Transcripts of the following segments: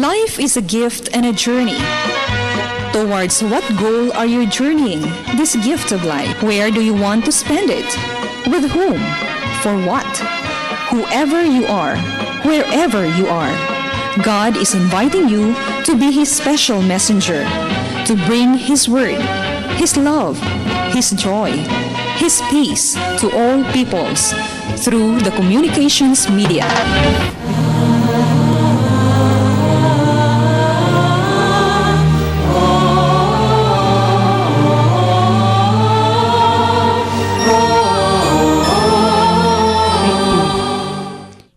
Life is a gift and a journey. Towards what goal are you journeying this gift of life? Where do you want to spend it? With whom? For what? Whoever you are, wherever you are, God is inviting you to be His special messenger, to bring His word, His love, His joy, His peace to all peoples through the communications media.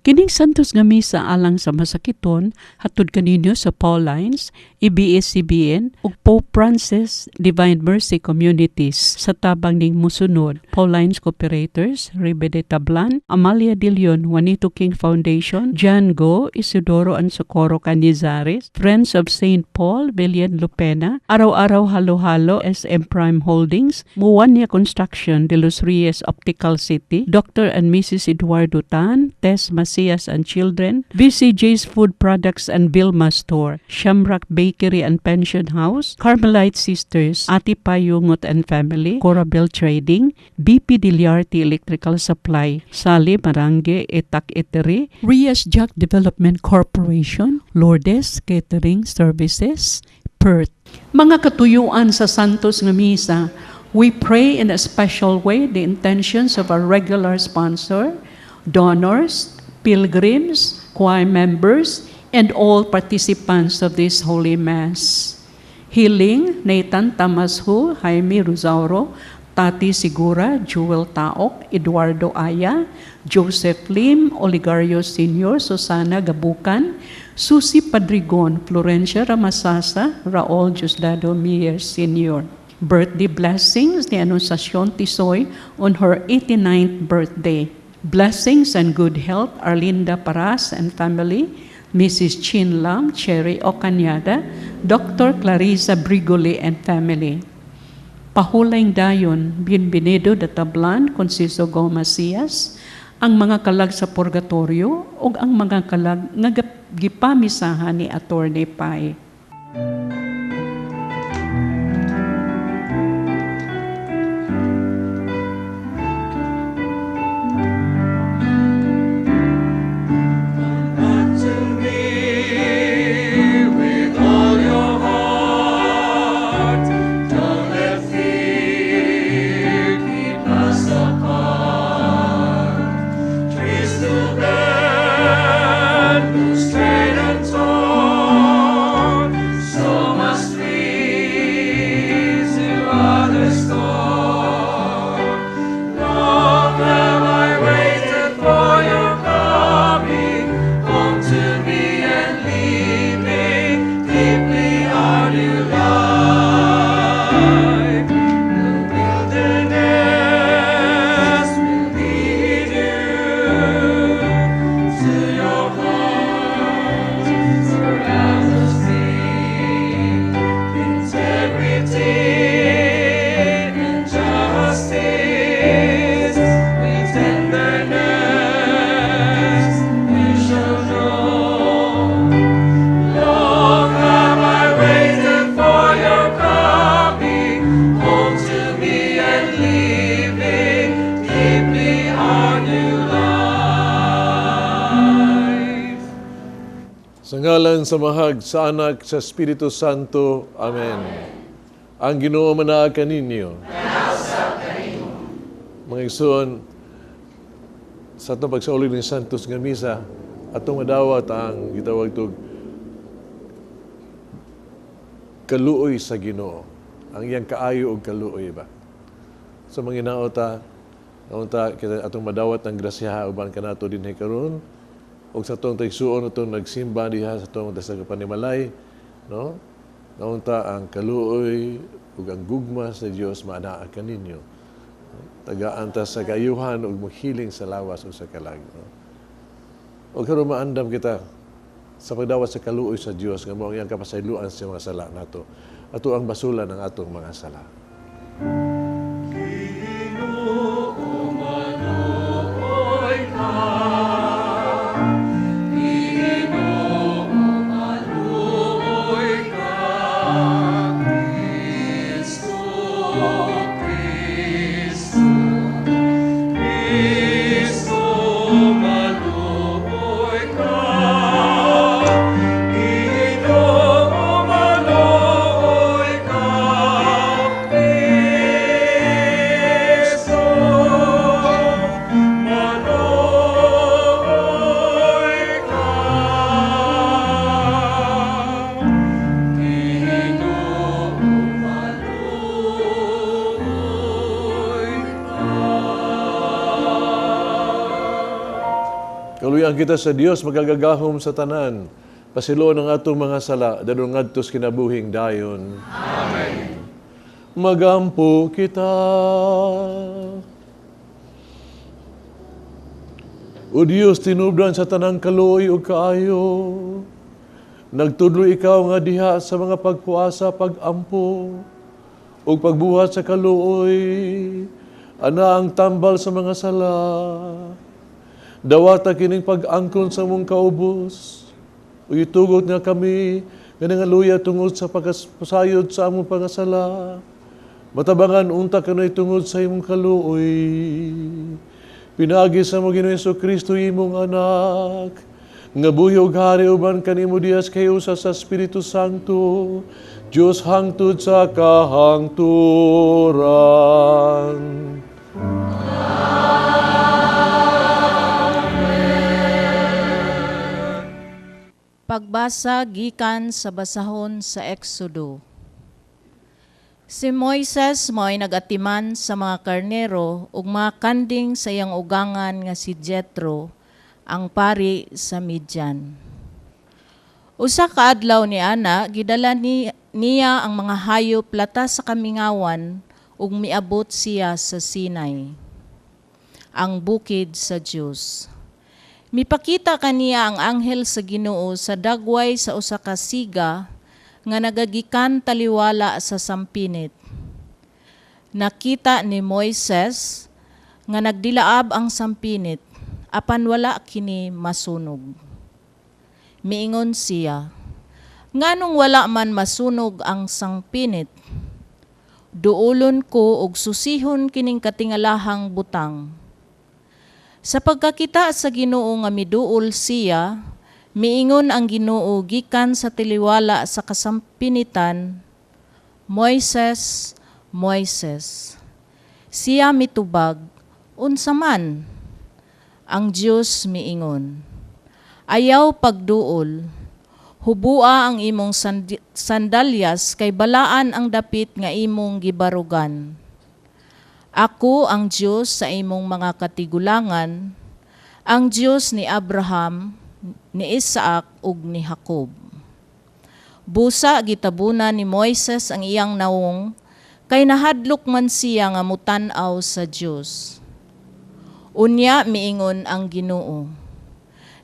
Kining Santos nga Misa alang sa masakiton hatod kaninyo sa Paulines, ABS-CBN ug Pope Francis Divine Mercy Communities sa tabang ning musunod: Paulines Cooperators, Ribe de Tablan, Amalia de Leon, Juanito King Foundation, John Go, Isidoro and Socorro Canizares, Friends of St. Paul, Villian Lupena, Araw-Araw Halo-Halo, SM Prime Holdings, Muwania Construction, De Los Reyes Optical City, Dr. and Mrs. Eduardo Tan, Tess Macias and Children, VCJ's Food Products and Vilma Store, Shamrock Bakery and Pension House, Carmelite Sisters, Ati Payungot and Family, Corabel Trading, BP Diliarte Electrical Supply, Sally Marange Etak Etere, Rias Jack Development Corporation, Lourdes Catering Services, Perth. Mga katuyuan sa Santos nga Misa, we pray in a special way the intentions of our regular sponsor, donors, pilgrims, choir members, and all participants of this Holy Mass. Healing, Nathan Tamashu, Jaime Rosauro, Tati Sigura, Jewel Taok, Eduardo Aya, Joseph Lim, Oligario Sr., Susana Gabucan, Susie Padrigon, Florencia Ramasasa, Raul Diosdado Mier Sr. Birthday blessings ni Anunciacion Tisoy on her 89th birthday. Blessings and good health, Arlinda Paras and family, Mrs. Chin Lam, Cherry Ocanyada, Dr. Clarissa Brigoli and family. Pahulayng dayon, Bienvenido de Tablan, Conciso Gomacias, ang mga kalag sa purgatorio ug ang mga kalag nga gipamisahan ni Attorney Pai. To me with all your heart, don't let fear keep us apart. Trees to bend, straight and tall, so must we to others call. Long have I waited for your coming, home to me and leaving deeply our new life. The wilderness will lead you to your heart, surrounds me. Integrity and justice with tenderness we shall know. Long have I waited for your coming, home to me and leaving deeply our new life. Sa ngalan sa Amahag, sa Anak, sa Espiritu Santo. Amen. Ang Ginoo manaa kaninyo. Mga igsoon, sa atong pagsaulog ng Santos nga Misa, atong madawat ang gitawag tog kaluoy sa Ginoo. Ang iyang kaayo og kaluoy ba. So manginaot ta, unta kita atong madawat ang grasya uban kanato dinhi karon ug sa atong taigsuon atong nagsimba diha sa atong sa panimalay, no? Naunta ang kaluoy ug ang gugma sa Dios maanaa kaninyo. Tagaan ta sa kaayuhan ug mohiling sa lawas ug sa kalag, no? Ug karon maandam kita sa pagdawat sa kaluoy sa Dios nga mao ang iyang kapasayloan sa mga sala nato. Ato ang basulan ang atong mga sala. Ginoo, maluoy ka. Ginoo, maluoy. Manalang kita sa Dios magagagahom sa tanan. Pasiloon ang atong mga sala, dadong ngadto sa kinabuhing dayon. Amen. Magampo kita. O Dios, tinubdan sa tanang kaluoy ug kaayo. Nagtudlo ikaw nga diha sa mga pagpuasa, pagampo, ug pagbuhat sa kaluoy, ana ang tambal sa mga sala. Dawata kining pag-angkon sa mong kaubos, ug itugot nga kami nga nangaluya tungod sa pagpasayod sa among pangasala. Matabangan unta kanoy tungod sa imong kaluoy. Pinaagi sa mo Ginoong Hesukristo imong anak, nga buhi ug hari uban kanimo diyas kay usa sa Espiritu Santo, Dios hangtod sa kahangturan. Amen. Pagbasa gikan sa basahon sa Exodo. Si Moises mo'y nagatiman sa mga karnero ug mga kanding sa iyang ugangan nga si Jethro, ang pari sa Midian. Usa ka adlaw ni ana, gidala niya ang mga hayop lata sa kamingawan ug miabot siya sa Sinai, ang bukid sa Dios. Mipakita kaniya ang anghel sa Ginoo sa dagway sa usa ka siga nga nagagikan taliwala sa sampinit. Nakita ni Moises nga nagdilaab ang sampinit, apan wala kini masunog. Miingon siya, nganong wala man masunog ang sangpinit? Duulon ko og susihon kining katingalahang butang. Sa pagkakita sa Ginoo nga miduol siya, miingon ang Ginoo gikan sa tiliwala sa kasampinitan, Moises, Moises. Siya mitubag, unsa man? Ang Dios miingon, ayaw pagduol, hubua ang imong sandalyas kay balaan ang dapit nga imong gibarugan. Ako ang Dios sa imong mga katigulangan, ang Dios ni Abraham, ni Isaac ug ni Jacob. Busa gitabunan ni Moises ang iyang nawong, kay nahadlok man siya nga mutan-aw sa Dios. Unya miingon ang Ginoo,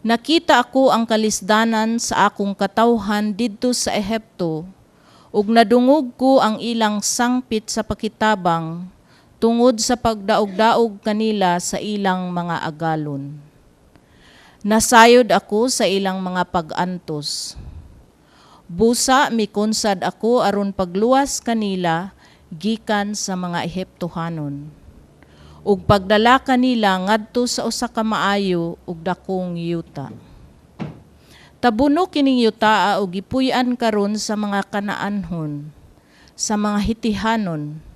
nakita ako ang kalisdanan sa akong katawhan didto sa Ehipto, ug nadungog ko ang ilang sangpit sa pakitabang tungod sa pagdaog-daog kanila sa ilang mga agalon. Nasayod ako sa ilang mga pag-antos. Busa mikonsad ako aron pagluwas kanila gikan sa mga Ehiptohanon, ug pagdala kanila ngadto sa usa ka maayo ug dakong yuta. Tabuno kining yutaa ug gipuy-an karon sa mga Kanaanhon, sa mga Hitihanon,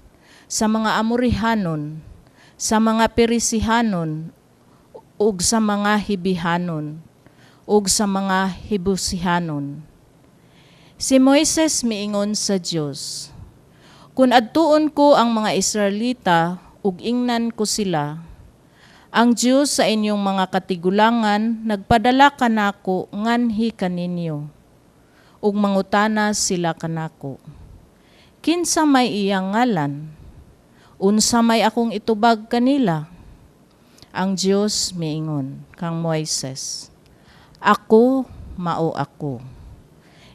sa mga Amorihanon, sa mga Perisihanon, ug sa mga Hibihanon, ug sa mga Hibusihanon. Si Moises miingon sa Dios, kun adtuon ko ang mga Israelita ug ingnan ko sila, ang Dios sa inyong mga katigulangan nagpadala kanako nganhi kaninyo, ug mangutana sila kanako, kinsa may iyang ngalan? Unsa may akong itubag kanila? Ang Dios miingon kang Moises, ako mao ako.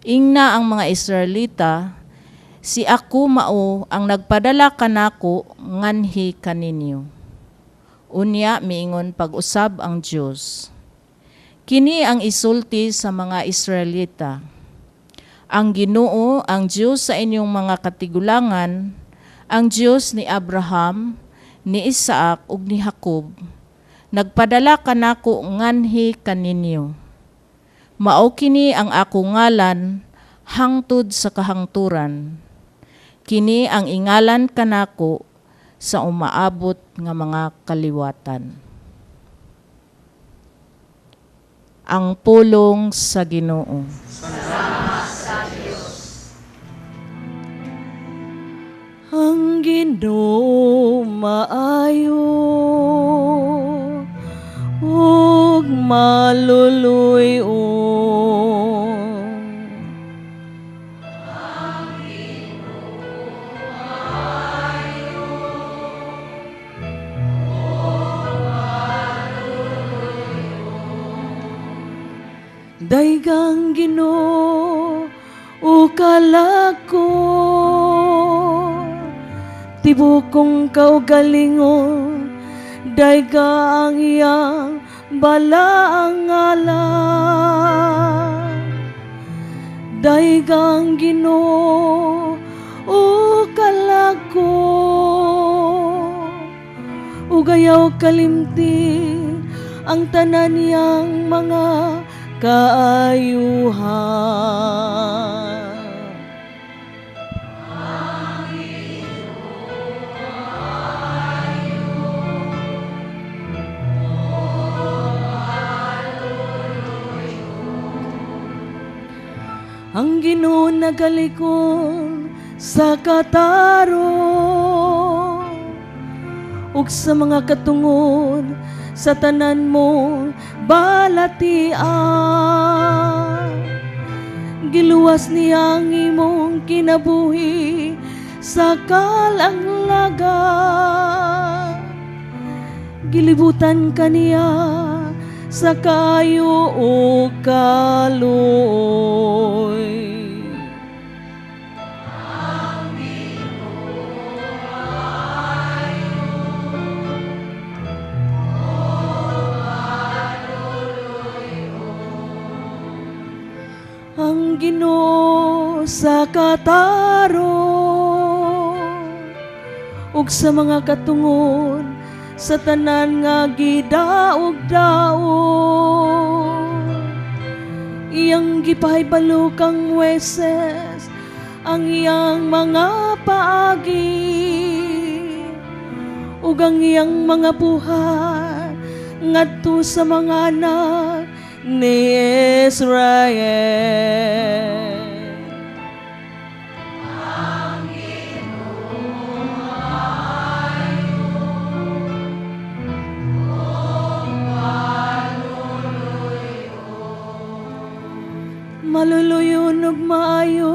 Ingna ang mga Israelita, si ako mao ang nagpadala kanako nganhi kaninyo. Unya miingon pag-usab ang Dios, kini ang isulti sa mga Israelita, ang Ginoo, ang Dios sa inyong mga katigulangan, ang Dios ni Abraham, ni Isaac ug ni Jacob, nagpadala kanako nganhi kaninyo. Mao kini ang akong ngalan hangtod sa kahangturan. Kini ang ingalan kanako sa umaabot nga mga kaliwatan. Ang pulong sa Ginoo. Salamat sa Dios. Ang Ginoo maayo ug maluluy-on. Ang Ginoo maayo ug maluluy-on. Daygang Ginoo o kalako, tibok kong kaugalingon, dayga ang iyang balaang ngalan. Daygang Ginoo o kalako, ugayaw kalimti ang tanan niyang mga kaayuhan. Ang Ginoo maayo ug maluluy-on. Ang Ginoo nagalikon sa katarong ug sa mga katungod sa tanan mong balatian. Giluwas niya ang imong kinabuhi sa kalaglagan. Gilibutan ka niya sa kayo o kaluoy. Ang Ginoo maayo ug maluluy-on. Ang Ginoo sa katarong ug sa mga katungod sa tanan nga gidaog-daog. Iyang gipahibalo kang Moises ang iyang mga paagi ug ang iyang mga buhat ngadto sa mga anak ni Israel. Ang Ginoo maayo ug maluluy-on. Maluluyon ug maayo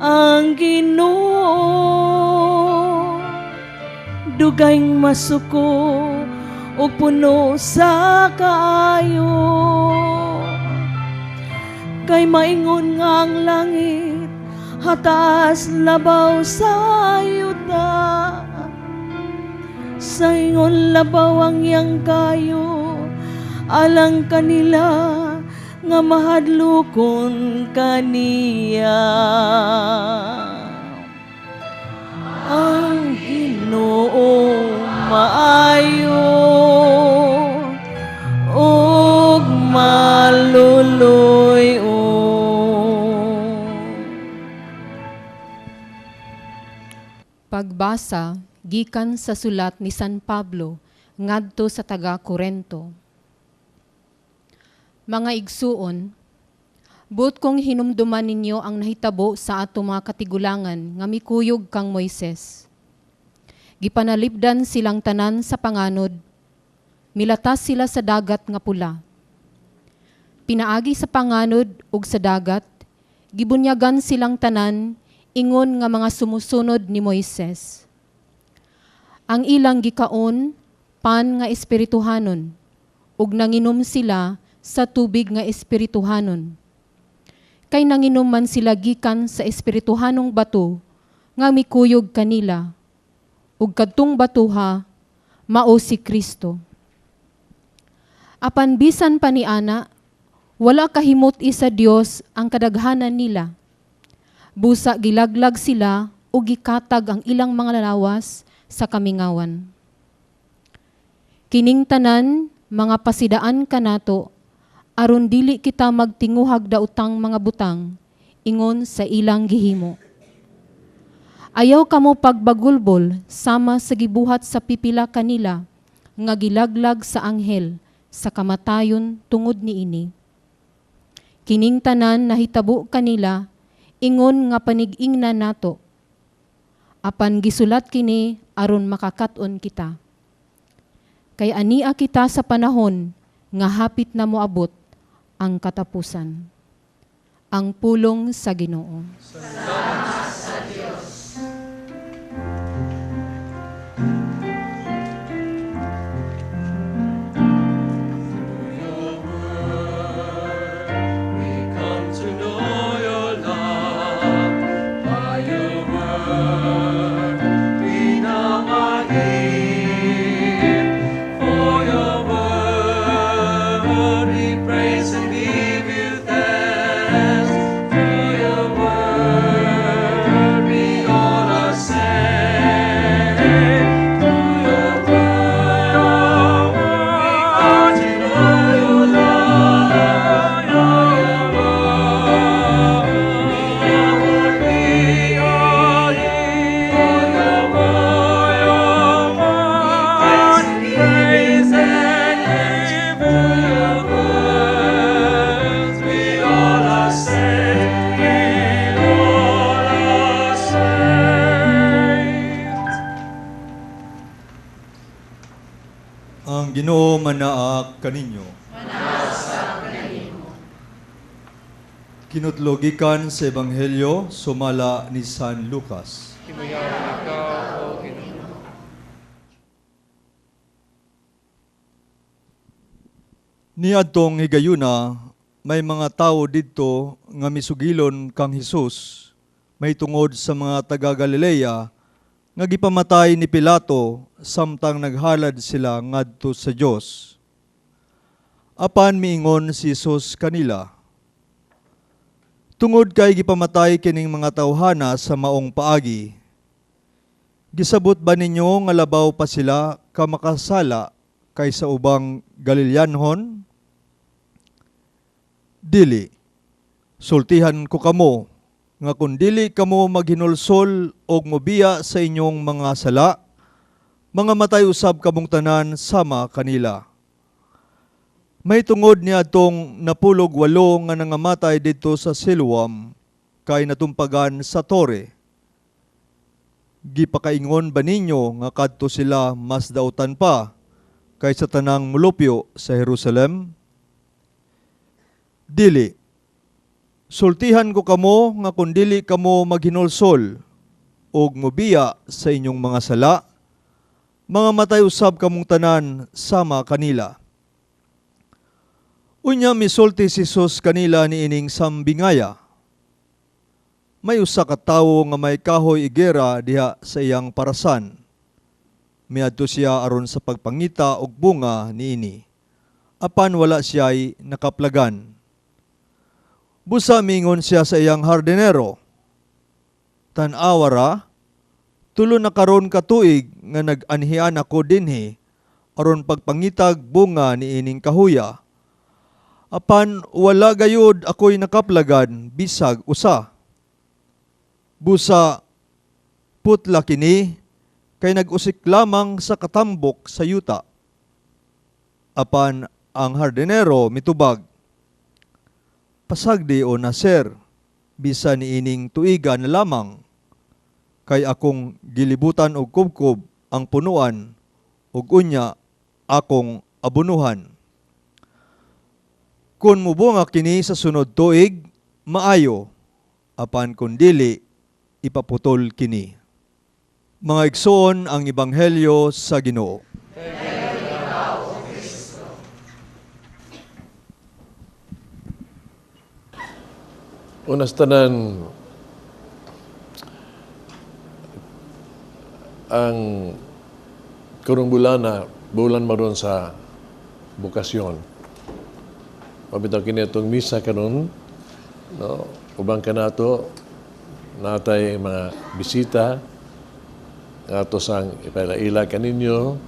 ang Ginoo, dugayng masuko ug puno sa kaayo. Kay maingon nga ang langit hataas labaw sa yuta, sa ingon labaw ang iyang kayo alang kanila nga mahadlokon kaniya. Ang Ginoo maayo ug maluluy-on. Pagbasa gikan sa sulat ni San Pablo ngadto sa taga Korento. Mga igsuon, buot kong hinumduman ninyo ang nahitabo sa ato mga katigulangan nga mikuyog kang Moises. Gipanalipdan silang tanan sa panganod, milatas sila sa dagat nga pula. Pinaagi sa panganod ug sa dagat, gibunyagan silang tanan ingon nga mga sumusunod ni Moises. Ang ilang gikaon, pan nga espirituhanon, ug nanginom sila sa tubig nga espirituhanon. Kay nanginom man sila gikan sa espirituhanong bato nga mikuyog kanila, ug kadtong batuha mao si Kristo. Apan bisan pa ni ana, wala kahimot isa Dios ang kadaghanan nila. Busa gilaglag sila ug gikatag ang ilang mga lawas sa kamingawan. Kining tanan mga pasidaan kanato, aron dili kita magtinguhag daotang mga butang, ingon sa ilang gihimo. Ayaw kamo pagbagulbol sama sa gibuhat sa pipila kanila nga gilaglag sa anghel sa kamatayon tungod niini. Kining tanan nahitabo kanila ingon nga panig-ingna nato. Apan gisulat kini aron makakat-on kita. Kay ania kita sa panahon nga hapit na moabot ang katapusan. Ang pulong sa Ginoo. Salamat sa Dios. Ang Ginoo manaak kaninyo. Kinutlogikan sa Ebanghelyo sumala ni San Lucas. Niadtong higayuna, may mga tawo didto nga misugilon kang Hesus may tungod sa mga taga Galilea nga gipamatay ni Pilato samtang naghalad sila ngadto sa Dios. Apan miingon si Hesus kanila, tungod kay gipamatay kining mga tawhana sa maong paagi, gisabot ba ninyo nga labaw pa sila ka makasala kaysa ubang Galileanhon? Dili, sultihan ko kamo nga kun dili kamo maghinulsol og mobiya sa inyong mga sala, mga matay usab kamong tanan sama kanila. May tungod niya atong 98 nga nangamatay didto sa Siloam kay natumpagan sa tore. Gipakaingon ba ninyo nga kadto sila mas dautan pa kaysa tanang mulupyo sa Jerusalem? Dili. Sultihan ko kamo nga kun dili kamo maghinulsol og mobiya sa inyong mga sala, mga matay usab kamong tanan sama kanila. Unya misulti si Jesus kanila niining sambingaya. May usa ka tawo nga may kahoy igera diha sa iyang parasan. Miadto siya aron sa pagpangita og bunga niini. Apan wala siya'y nakaplagan. Busa mingon siya sa iyang hardinero, tan-awa ra, tulo na karon ka tuig nga nag-anhian ako dinhi aron pagpangitag bunga niining kahuya. Apan wala gayud ako'y nakaplagan bisag usa. Busa putla kini kay nag-usik lamang sa katambok sa yuta. Apan ang hardinero mitubag, pasagdi o na sir, bisan niining tuiga na lamang, kay akong gilibutan og kubkob ang punuan, ug unya akong abunuhan. Kun mubunga kini sa sunod tuig, maayo, apan kun dili, ipaputol kini. Mga igsoon, ang Ebanghelyo sa Ginoo. Unas tanan, ang karong bulana, bulan maron sa bokasyon. Pabitaw kini atong misa karon, no, ubang kanato natay mga bisita ato sang ipailaila kaninyo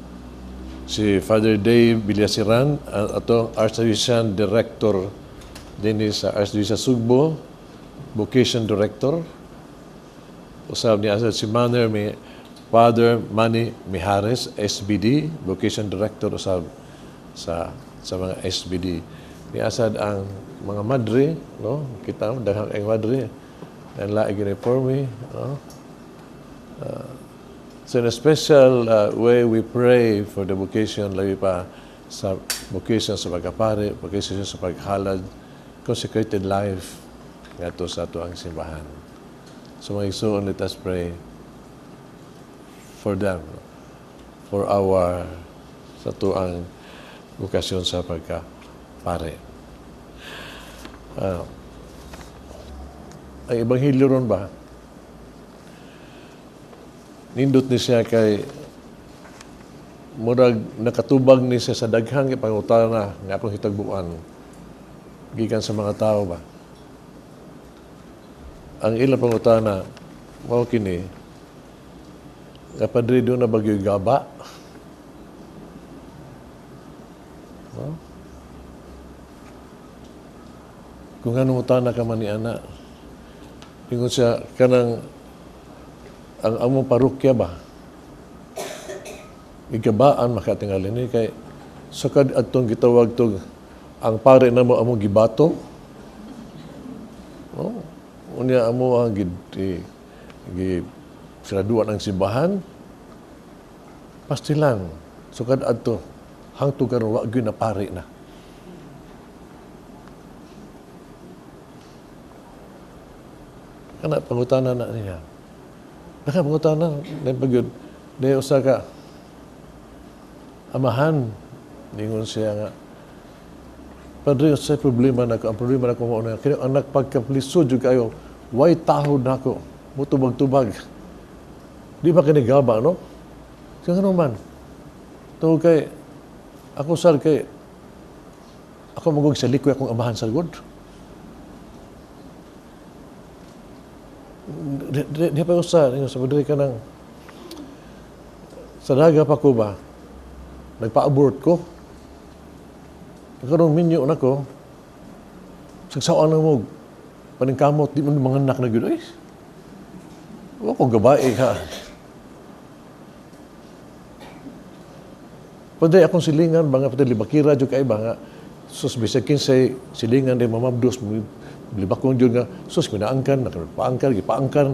si Father Dave Villasiran, atong Archdiocesan Director dinhi sa Archdiocese Sugbo, Vocation Director. Usab niya si Manner mi Father Manny Mijares, SBD, Vocation Director usab sa mga SBD. Niasad ang mga madre, no? Kita daghang ang madre, ang laing uniforme, no? So in a special way we pray for the vocation labi pa sa vocation sa pagkapare, vocation sa paghalad, consecrated life ngadto sa ato ang simbahan. So mga igsoon, let us pray for them, for our sa ato ang bokasyon sa pagkapare. Ang ebanghelyo ron ba? Nindot ni siya kay murag nakatubag ni siya sa daghang pangutana nga akong hitagbuan gikan sa mga tao ba. Ang ilang pangutana mao kini nga, "Padre, duna ba gyoy gaba?" No? Kung ano mutana ka man ni ana, ingon siya kanang ang among parokya ba igabaan makatingali ni kay sukad adtong gitawag tog ang pare namo among gibato. No? Unya amo ang gi, gi siraduan ang simbahan. Pastilan sukad adto hangtod karon wa gyud na pare na. Kana pangutana na niya. Naka pangutana na pagyud di usa ka amahan ningon siya nga, "Padre, unsay problema nako? Ang problema nako mao na kini anak pagkaplisod jud kayo, way tahod nako, mutubag-tubag. Di ba kini gaba, no?" Siya ngano man? Tungod kay ako sar kay ako magug sa likoy akong amahan sa God. Di pa usa ingon sa padre ka nang sa daga pa ko ba nagpa-abort ko. Karon minyo na ko. Sagsawaan na mo paningkamot di man manganak na gyud. Ay. Wa ko gabae ka. Padre, akong silingan, mga padre, libakira, jud kay ba nga, sus, bisag kinsay silingan di mamabdos, libakon jud nga, sus, minaangkan, nakapaangkan, gipaangkan.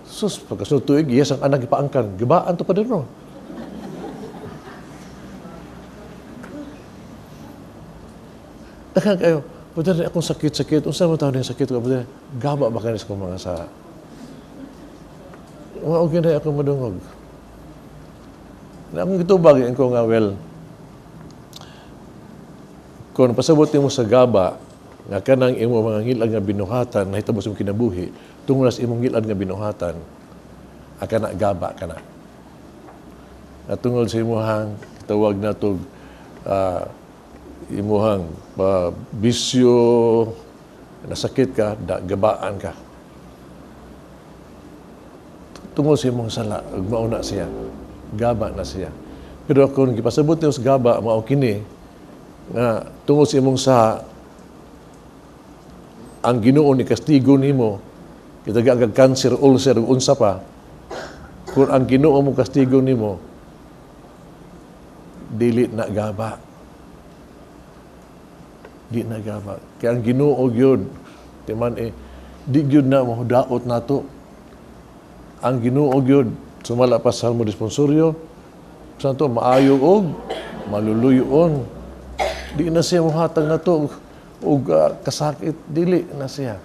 Sus, pagkasunod tuig, yes, ang anak gipaangkan. Gibaan to, padre, no? Daghan kayo, padre, akong sakit-sakit, unsa man taon yung sakit ko, padre, gaba ba kanis ko mga sa... Mao gyud na ako madungog. Na akong gitubag, ko nga, well, kung pasabot nimo sa gaba, nga kanang imo mga ngilad nga binuhatan, nahitabo sa imong kinabuhi, tungod sa imong ngilad nga binuhatan, akana gaba kana. Na tungod sa imuhang, tawag na tog, imuhang bisyo, nasakit ka, da, gabaan ka. Tungod sa imong sala, ug mauna siya, gaba na siya. Pero kung gipasabot niyo sa gaba, mao kini, nga tungod sa imong sa ang Ginoo ni kastigo nimo, kitaga ang cancer, ulcer, ug unsa pa, kung ang Ginoo mo kastigo nimo, dili na gaba. Di na gaba. Kaya ang Ginoo gyud, di man di gyud na modaot nato. Ang Ginoo gyud, sumala pa sa Salmo Responsorio, santo maayo og maluluyon. Di na siya mohatag nato og kasakit, dili na siya.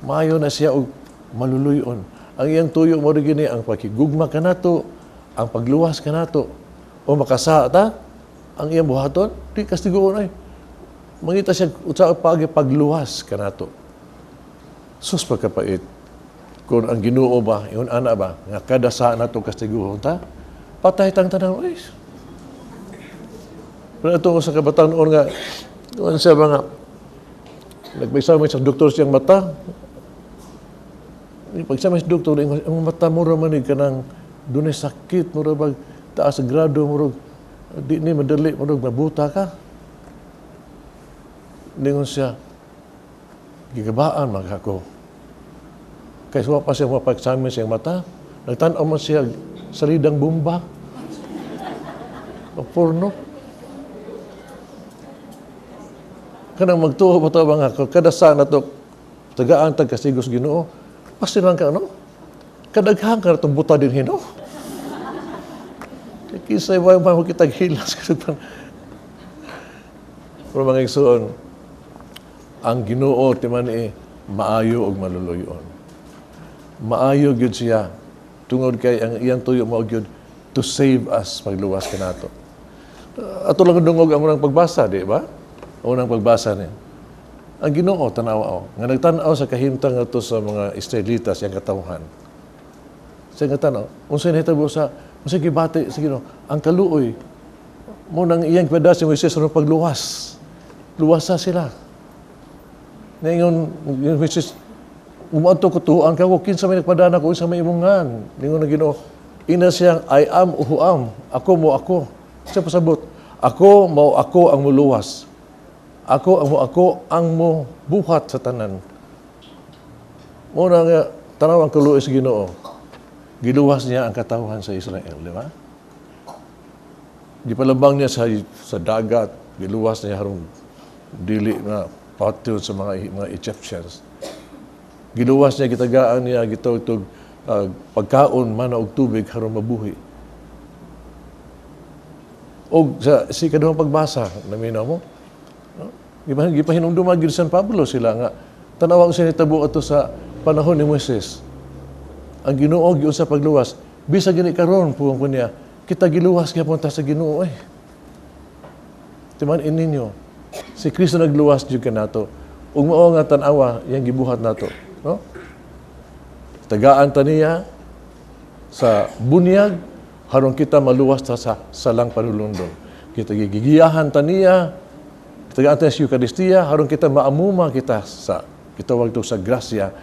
Maayo na siya og maluluyon. Ang iyang tuyo mo rin gini, ang pagkigugma kanato, ang pagluwas kanato, o makasa ta, ang iyang buhaton, di kastigoon ay. Mangita siya unsa pagi pagluwas kanato. Sus pagkapait. Kung ang Ginoo ba, ingon ana ba, nga kada sa nato kastiguhon ta, patay tang tanan oy. Pero ito sa kabataan nga, ingon siya ba nga, nagpagsama sa doktor siyang mata, pagsama sa doktor, ingon, ang mata mo ra man kanang dunay sakit, mura bag taas sa grado, mura di ni madali, mura mabuta ka. Ningon siya, gigabaan mag ako. Kaya suwa pa siya mapagsamin siyang mata, nagtan-aw man siya salidang bomba, o porno. Kanang magtuo pa to ba nga, kada sa na to, tagaan tag kasigos Ginoo, pasti lang ka, no? Kadaghan ka na itong buta din hino. Kisay wa pa mo kitag hilas. Pero mga igsoon, ang Ginoo timan maayo og maluluyon. Maayo gyud siya tungod kay ang iyang tuyo mao gyud to save us, pagluwas kanato. Ato lang dungog ang unang pagbasa, di ba? Ang unang pagbasa niya. Ang Ginoo tanawa o nga nagtan-aw sa kahimtang ngadto sa mga Israelitas, iyang katawhan. Sa nga tan-aw, unsay nahitabo sa unsay gibati sa Ginoo, ang kaluoy mo nang iyang gipada si Moises aron pagluwas. Luwasa sila. Ningon Moises, umadto ko tuan ka ko kinsa may nagpadana ko unsa may imongan. Ningon ang Ginoo, ina siyang I am who am, ako mo ako. Siya pasabot, ako mao ako ang muluwas. Ako ang mo ako ang mo buhat sa tanan. Mo na nga tanaw ang kaluoy sa Ginoo. Giluwas niya ang katawhan sa Israel, di ba? Gipalabang niya sa dagat, giluwas niya harong dili na patyon sa mga Egyptians. Giluwas niya, gitagaan niya, gitawag pagkaon, mana og tubig harong mabuhi. Og sa si kaduhang pagbasa, naminaw mo, no? Gipahinumduma gyud San Pablo sila nga tanaw ang sinitabo ato sa panahon ni Moises. Ang Ginoo giunsa pagluwas, bisag gani karon puwang ko niya, kita giluwas gyapon ta sa Ginoo eh. Timan ninyo, si Kristo nagluwas jud kanato. Ug mao nga tan-awa iyang gibuhat nato, no? Tagaan ta niya sa bunyag haron kita maluwas ta sa salang panulundon. Kita gigiyahan ta niya, tagaan ta sa Eucharistia haron kita maamuma kita sa gitawag to sa grasya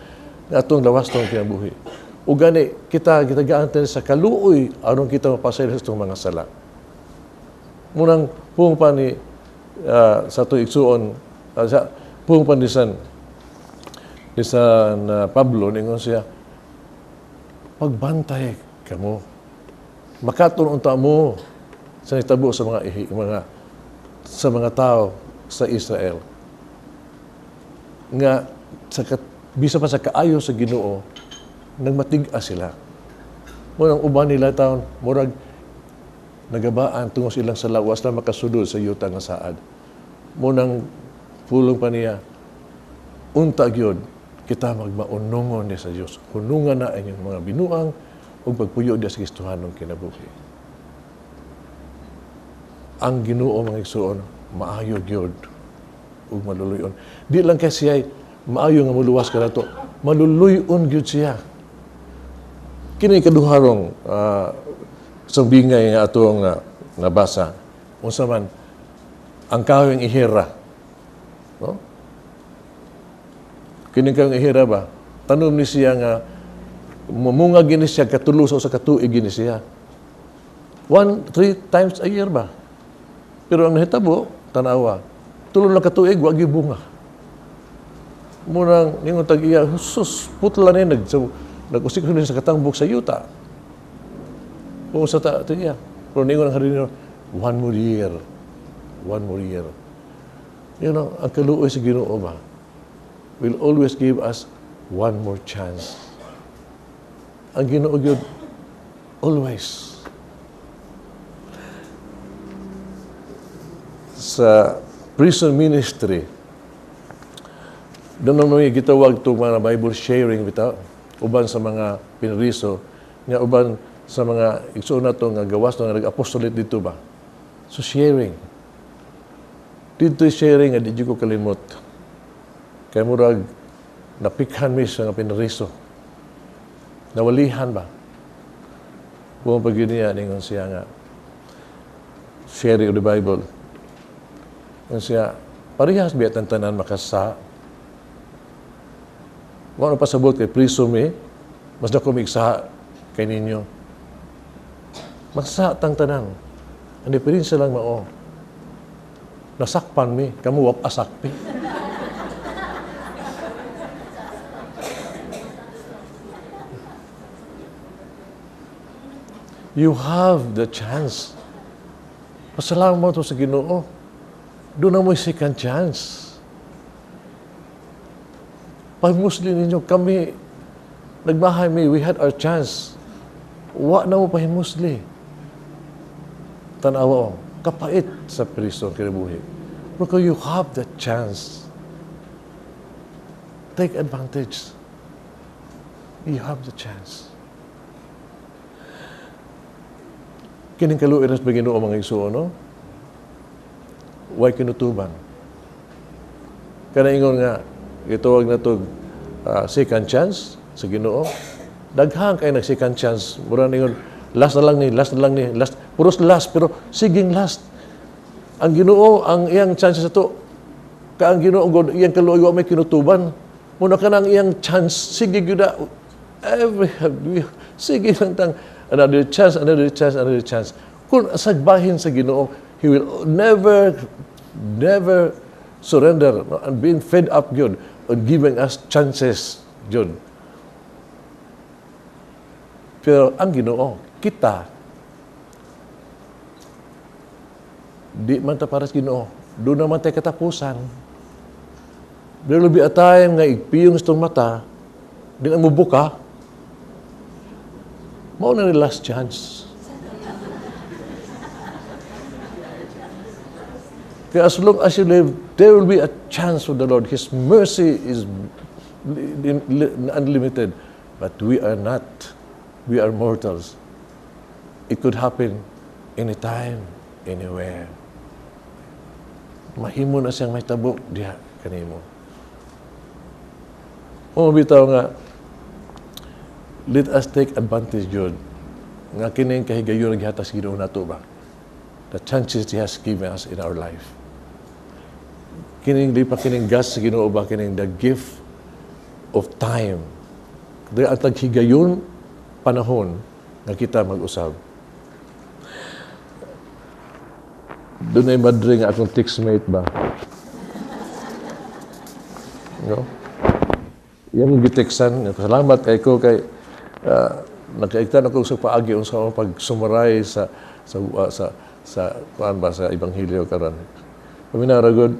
nga atong lawas tong kinabuhi. Ug gani kita gitagaan ta sa kaluoy aron kita mapasaylo sa atong mga sala. Munang puong pa ni sa atong igsuon, sa puong pa ni San Pablo, ningon siya, pagbantay kamo, makaton unta mo sa nitabo sa mga sa mga tao sa Israel nga sa bisa pa sa kaayo sa Ginoo nagmatig-a sila. Munang uban nila taon murag nagabaan tungod silang sa lawas na makasudod sa yuta nga saad. Munang pulong pa niya, unta gyud kita magmaunongon ni sa Dios. Hunungan na inyong mga binuang ug pagpuyo diya sa Kristohanong kinabuhi. Ang Ginoo mga igsuon, maayo gyud ug maluluyon. Di lang kay siya maayo nga muluwas kanato, maluluyon gyud siya. Kini kaduharong sambingay nga atong nabasa. Unsa man ang kahoy ihira, no? Kini kahoy ihira ba? Tanom ni siya nga mumunga gini siya katulo sa usa ka tuig gini siya. 1-3 times a year ba? Pero ang nahitabo, tanawa, tulo lang ka tuig wa gyud bunga. Munang ningon tag iya, sus, putla ni nag-usik ni sa katangbok sa yuta. Kung sa ta iya, pero ningon ang hardinero, one more year. One more year. You know, ang kaluoy sa Ginoo ba will always give us one more chance. Ang Ginoo gyud always. Sa prison ministry, doon naman gitawag itong mga Bible sharing bitaw, uban sa mga pinriso, nga uban sa mga igsuon na ito, nga gawas na nga nag-apostolate dito ba? So sharing. Dito sharing, nga di ko kalimot. Kaya murag, napikhan mi sa nga pinriso. Nawalihan ba? Buong pag niya, ningon siya nga, sharing of the Bible. Ningon siya, parehas biya tantanan makasa. Wala pasabot kay priso mi, mas dako miigsaha kay ninyo. Magsa tang tanan. Ang diferensya lang mao. Nasakpan mi, kamo wap asakpi. You have the chance. Pasalamat mo sa Ginoo. Doon na mo second chance. Pag Muslim ninyo, kami, nagbahay mi, we had our chance. Wa na mo pahimusli. Tanawa, oh, kapait sa priso ang kinabuhi. Pero you have the chance. Take advantage. You have the chance. Kining kaluoy sa Ginoo mga igsoon, no? Way kinutuban. Kana ingon nga gitawag na to second chance sa Ginoo. Daghan kay nag second chance. Mura ningon last na lang ni, last na lang ni, last, puros last pero siging last. Ang Ginoo ang iyang chance sa to. Ka ang Ginoo god iyang kaluoy wa may kinutuban. Muna ka nang iyang chance sige gyud every sige lang tang another chance, another chance, another chance. Kung sagbahin sa Ginoo, He will never, never surrender, no? And being fed up gyud on giving us chances gyud. Pero ang Ginoo, kita, di man ta para sa Ginoo, doon naman tayo katapusan. There will be a time nga igpiyong sa itong mata, di na mubuka, mao na ni last chance. Kaya as long as you live, there will be a chance for the Lord. His mercy is unlimited. But we are not. We are mortals. It could happen anytime, anywhere. Mahimo na siyang mahitabo diha kanimo. O bitaw nga, let us take advantage yun. Nga kining kahigayon naghihatas Ginoo nato ba? The chances He has given us in our life. Kining di pa kining gas sa Ginoo ba kining the gift of time. Ang taghigayon panahon nga kita mag-usab. Doon ay madre nga akong textmate ba? No? Yang giteksan, salamat kay ko kay nakaigtan ako sa paagi unsa akong pag-summarize sa sa sa sa kuan ba sa ebanghelyo karon. Paminara gud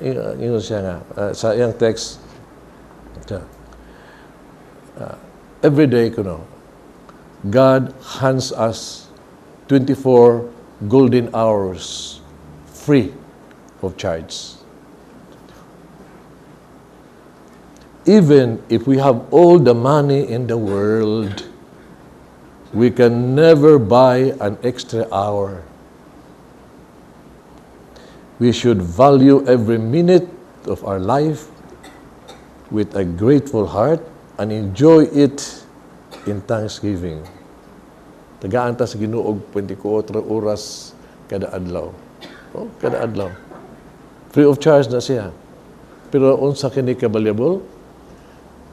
ingon siya nga sa iyang text every day kuno God hands us 24 golden hours free of charge. Even if we have all the money in the world, we can never buy an extra hour. We should value every minute of our life with a grateful heart and enjoy it in thanksgiving. Tagaan ta sa Ginoo og 24 oras kada adlaw. Oh, kada adlaw. Free of charge na siya. Pero unsa kini ka valuable?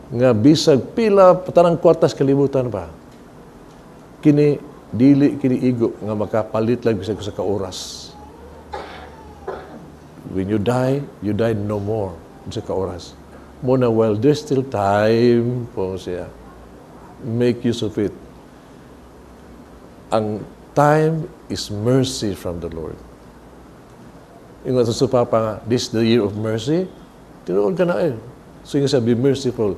Nga bisag pila tanang kwartas kalibutan pa. Kini dili kini igo nga makapalit lang bisag sa ka oras. When you die no more sa ka oras. Muna while there's still time po siya. Make use of it. Ang time is mercy from the Lord. Ingon sa Papa nga, this is the year of mercy. Tinuod ka na eh. So ingon siya, be merciful.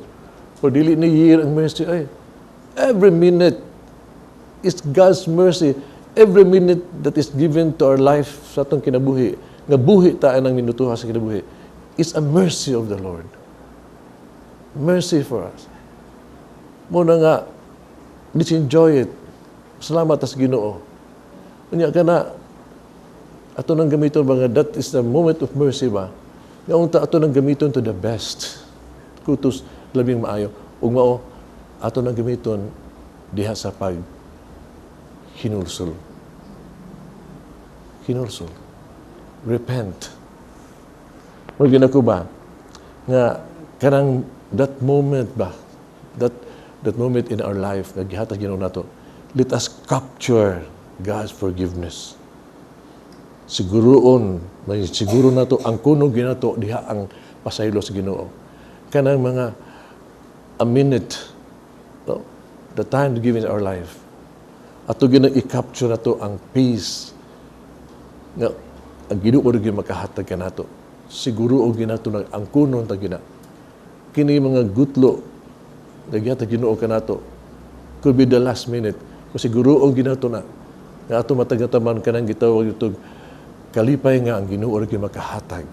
For dili ni year ang mercy ay. Every minute is God's mercy. Every minute that is given to our life sa atong kinabuhi, nga buhi ta ang minutuha sa kinabuhi, is a mercy of the Lord. Mercy for us. Muna nga, let's enjoy it. Salamat sa Ginoo. Unya ka na, ato nang gamiton ba nga, that is the moment of mercy ba? Nga unta ato nang gamiton to the best. Kutos labing maayo. Ug mao, ato nang gamiton diha sa pag hinulsol. Hinulsol. Repent. Mao ginako ba nga kanang that moment ba, that moment in our life nga gihatag Ginoo nato, let us capture God's forgiveness. Siguroon, may siguro nato ang kuno ginato diha ang pasaylo sa Ginoo. Kanang mga a minute, no? The time to give in our life. Ato gina i-capture nato ang peace nga ang Ginoo gyud makahatag kanato. Siguro og ginato nag ang kunon ta gina. Kini mga gutlo nga gihatag Ginoo kanato could be the last minute. Kung siguro og ginato na Nga ato matagataman kanang gitawag itong kalipay nga ang Ginoo ra gyud makahatag.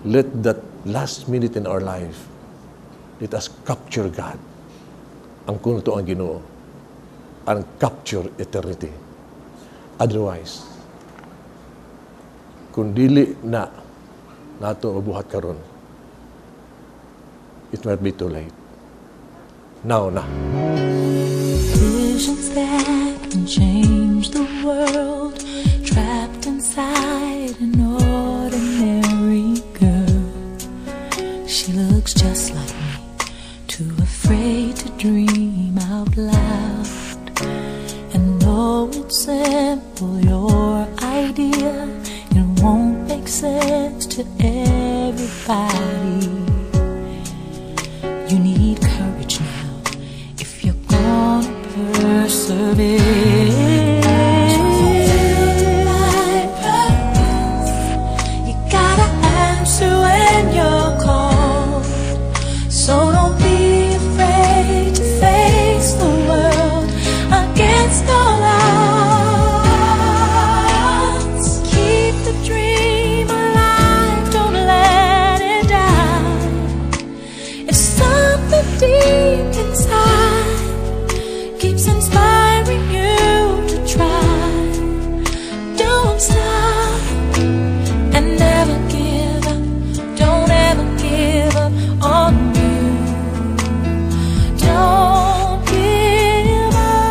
Let that last minute in our life, let us capture God. Ang kuno ang Ginoo. And capture eternity. Otherwise, kung dili na nato mabuhat karon, it might be too late. Now na. Visions that can change the world, trapped inside an ordinary girl. She looks just like me, too afraid to dream out loud. And though it's simple, your idea, it won't make sense to everybody. You need courage now if you're gonna persevere. To fulfill divine purpose, you gotta answer when you're called. So don't be afraid to face the world against all odds. Keep the dream alive, don't let it die. If something deep inside keeps inspiring you to try, don't stop and never give up. Don't ever give up on you. Don't give up.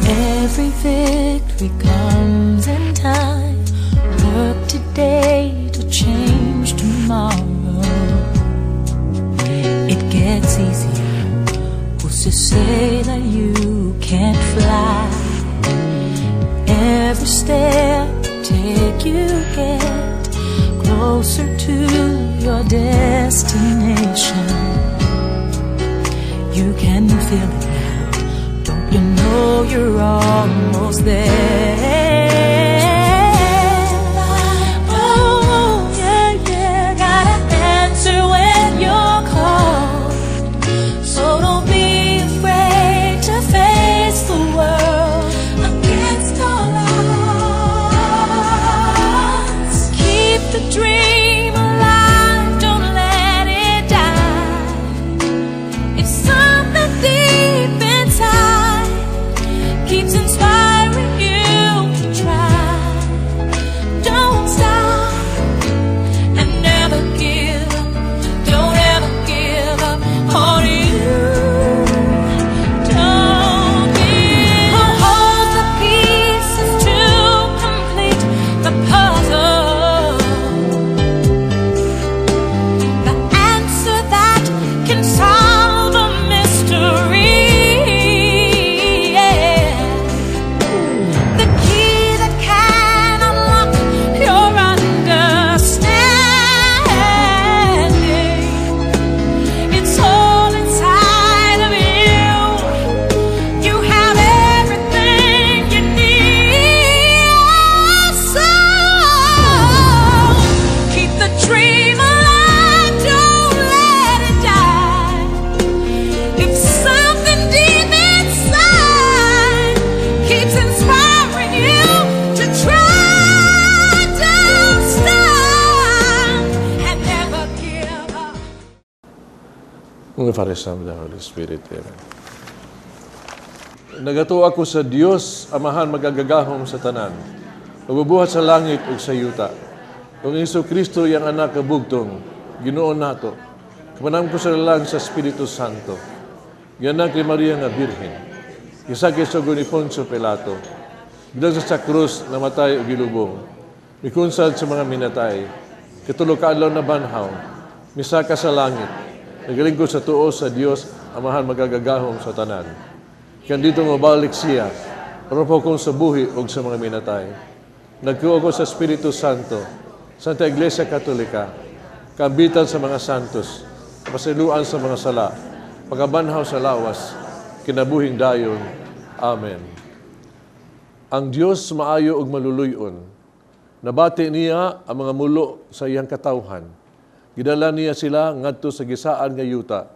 Every victory comes in time. Work today to change tomorrow. It gets easier. Who's to say that you can't fly? Every step you take, you get closer to your destination. You can feel it now. Don't you know you're almost there? Oh, yeah. Gotta answer when you're called. So don't be afraid to face the world against all odds. Keep the dream alive, don't let it die. If something deep inside keeps inspiring you to try, don't stop and never give up. Don't ever give up on you. Don't give. Who holds the pieces to complete the puzzle? The answer that can solve a mystery. Yeah. The key that can unlock your understanding. It's all inside of you. You have everything you need. So keep the dream alive. Don't let it die. If something deep inside keeps inspiring you to try, don't stop and never give up. Mga Father, Son, and the Holy Spirit. Amen. Nagatuo ako sa Dios, Amahan makagagahom sa tanan. Magbubuhat sa langit ug sa yuta. Ug Hesus Kristo iyang anak nga bugtong, Ginoo nato. Kapanam ko sa lalang sa Espiritu Santo. Gianak ni Maria nga Birhen. Gisakit sa ni Poncio Pilato. Gidag sa krus, namatay ug gilubong. Mikunsad sa mga minatay. Katulo ka adlaw nabanhaw. Misaka sa langit. Nagalingkod sa tuo sa Dios, Amahan makagagahom sa tanan. Kan dito mabalik siya, aron paghukom sa buhi ug sa mga minatay. Nagtuo ko sa Espiritu Santo, Santa Iglesia Katolika, kaambitan sa mga santos, kapasayloan sa mga sala, pagkabanhaw sa lawas, kinabuhing dayon. Amen. Ang Dios maayo ug maluluy-on. Nabati niya ang mga mulo sa iyang katawhan. Gidala niya sila ngadto sa gisaad nga yuta.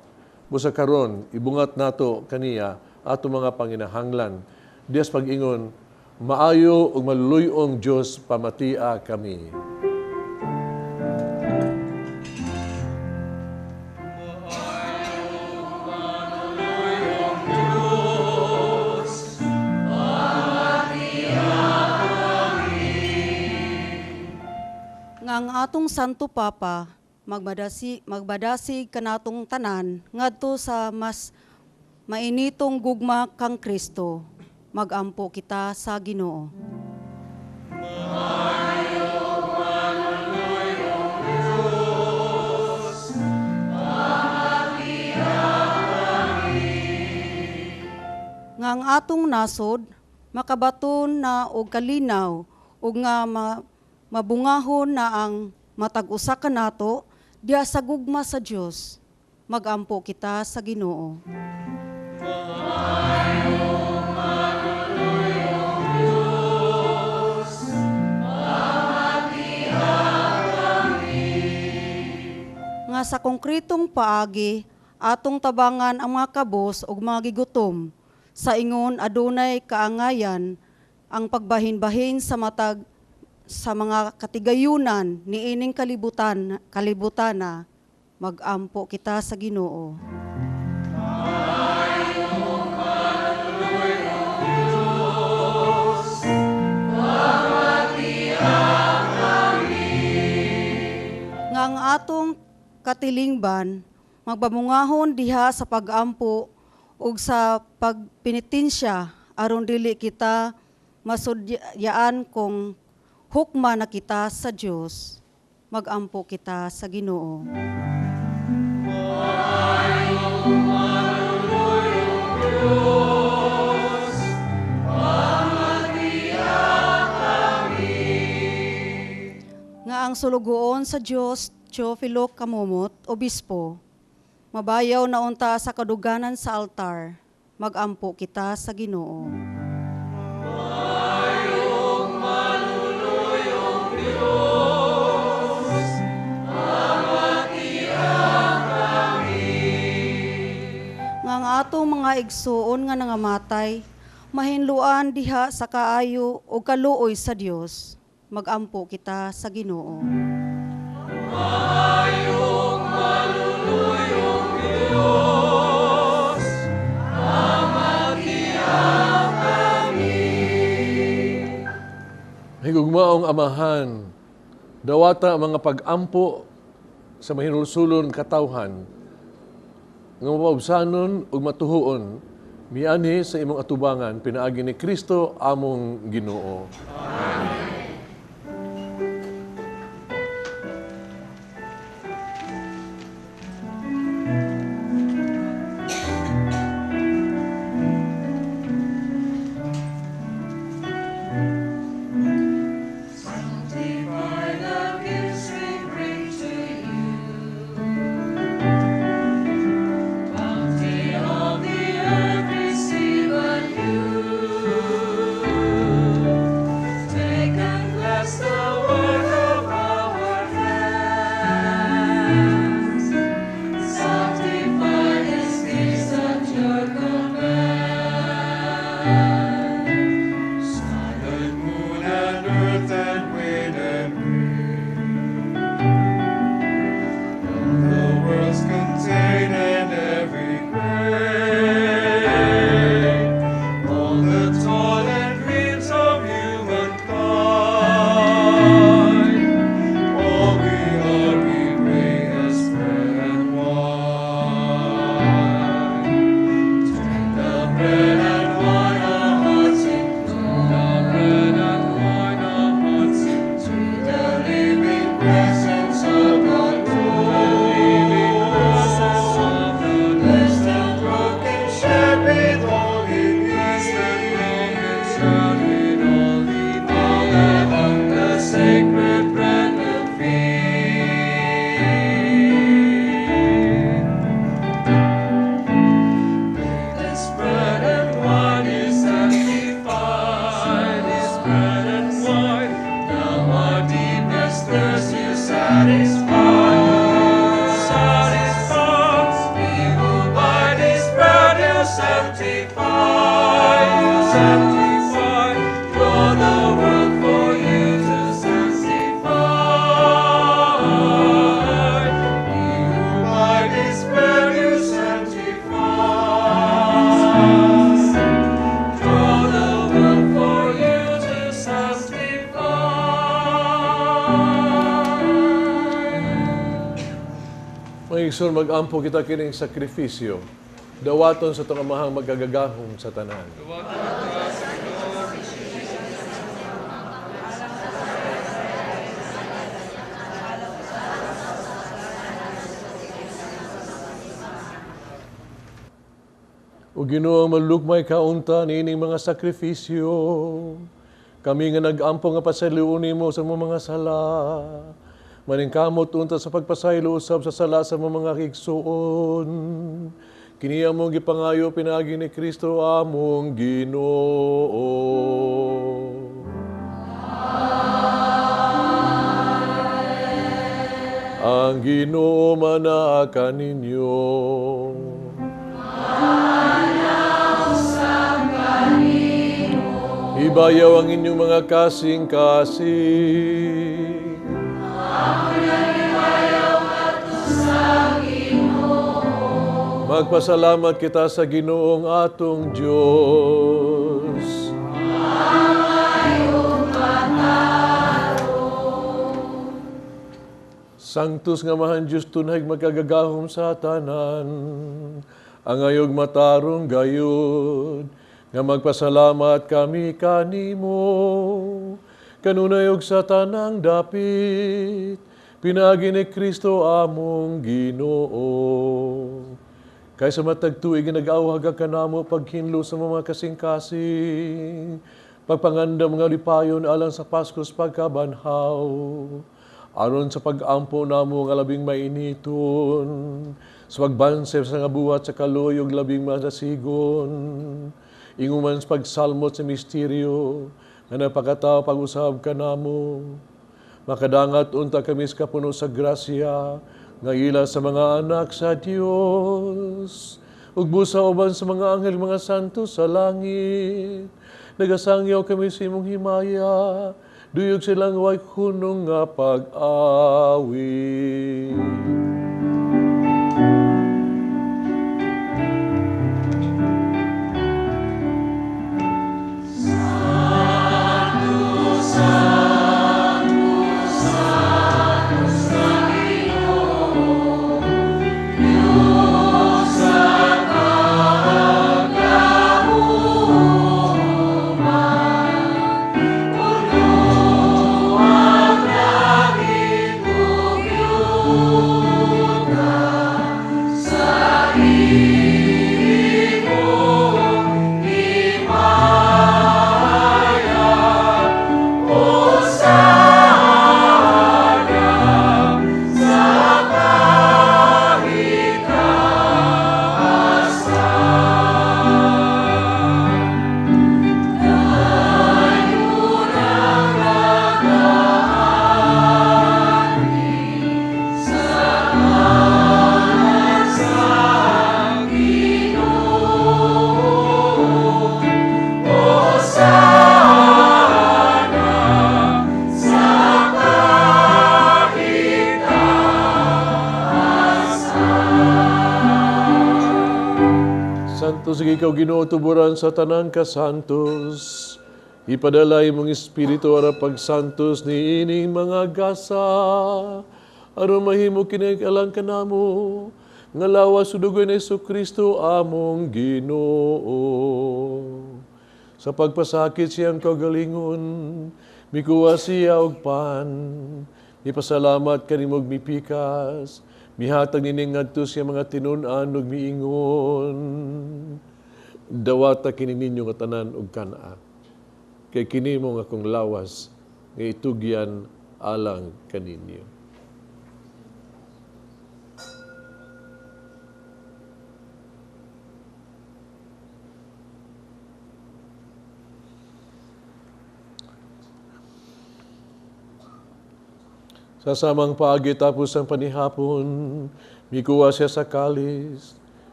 Busa karon ibungat nato kaniya ato mga panginahanglan. Dias pag-ingon, maayo ug maluluy-ong Dios, pamatia kami. Nga ang atong Santo Papa magbadasig kanatong tanan ngadto sa mas mainitong gugma kang Kristo. Magampo kita sa Ginoo. Nga ang atong nasod makabaton na og kalinaw ug nga mabungahon na ang matag usa kanato diha sa gugma sa Dios. Magampo kita sa Ginoo. Nga sa konkretong paagi atong tabangan ang mga kabos ug mga gigutom sa ingon adunay kaangayan ang pagbahin-bahin sa matag sa mga katigayunan niining kalibutana. Magampo kita sa Ginoo. Nga ang atong katilingban magbamungahon diha sa pag-ampo ug sa pagpenitensya aron dili kita masudyaan kung hukma na kita sa Dios. Magampo kita sa Ginoo. Nga ang sulugoon sa Dios, Teofilo Camomot, Obispo, mabayaw na unta sa kaduganan sa altar. Magampo kita sa Ginoo. Nga ang atong mga igsuon nga nangamatay, mahinluan diha sa kaayo o kaluoy sa Dios. Magampo kita sa Ginoo. Maayong maluluyong Diyos, pamatia kami. Higugmaong Amahan, dawata ang mga pag-ampo sa mahinulsulon katawhan, nga mapaubsanon ug matuhuon, mianhi sa imong atubangan, pinaagi ni Kristo among Ginoo. Amen. Take and bless the work of our hands. Sanctify these gifts at your command. Sun and moon and earth and wind and rain, all the worlds contain and every grain, all the toil and dreams of humankind, all we are we bring as bread and wine. Take the bread and wine our hearts incline, the bread and wine our hearts to the living presence of the Lord. Blessed and broken, shared with all in need, all that hunger sacred bread will feed. This bread and wine is sanctified. This bread and wine, now our deepest thirst you satisfy. Igsoon, mag-ampo kita kining sakripisyo. Dawaton sa itong amahang magagagahom sa tanan. O Ginoo, malukmay kaunta niining mga sakripisyo. Kami nga nag-ampo nga pasayloon nimo sa mga sala. Maningkamot unta sa pagpasaylo usab sa sala sa mga igsoon. Kini among gipangayo pinaagi ni Kristo among Ginoo. Amen. Ang Ginoo manaa kaninyo. Ibayaw ang inyong mga kasing-kasing. Magpasalamat kita sa Ginoong atong Diyos. Sanctus nga mahan Diyos tunay magkagagahom sa tanan, ang ayog matarong gayud, nga magpasalamat kami kanimo, kanunay og sa tanang dapit, pinaagi ni Kristo among Ginoo. Kaysa matag tuig nag-awhag ka kanamo paghinlo sa mga kasing-kasing, pagpangandam nga lipayon alang sa Paskos pagkabanhaw, aron sa pag-ampo namo nga labing mainiton, sa pagbansep sa nga buhat sa kaluyog labing madasigon, inguman sa pagsalmot sa misteryo nga napakatao pag-usab kanamo, makadangat unta kami sa kapuno sa grasya nga ila sa mga anak sa Dios, ug busa uban sa mga anghel mga santo sa langit. Nagasangyaw kami sa imong himaya, duyog silang way hunong nga pag-awit. Santos ikaw Ginoo tuburan sa tanang kasantos. Ipadala imong espiritu ara pagsantos niining mga gasa. Aron mahimo kini alang kanamo nga lawas ug dugo ni Hesukristo among Ginoo. Sa pagpasakit siyang kagalingon, mikuha siya og pan, mipasalamat kanimo og mipikas, mihatag nining ngadto siya mga tinun-an ug miingon. Dawata kini ninyo nga tanan og kan-a. Kay kini mo nga akong lawas nga itugyan alang kaninyo. Sa samang paagi tapos ang panihapon, mikuha siya sa kalis,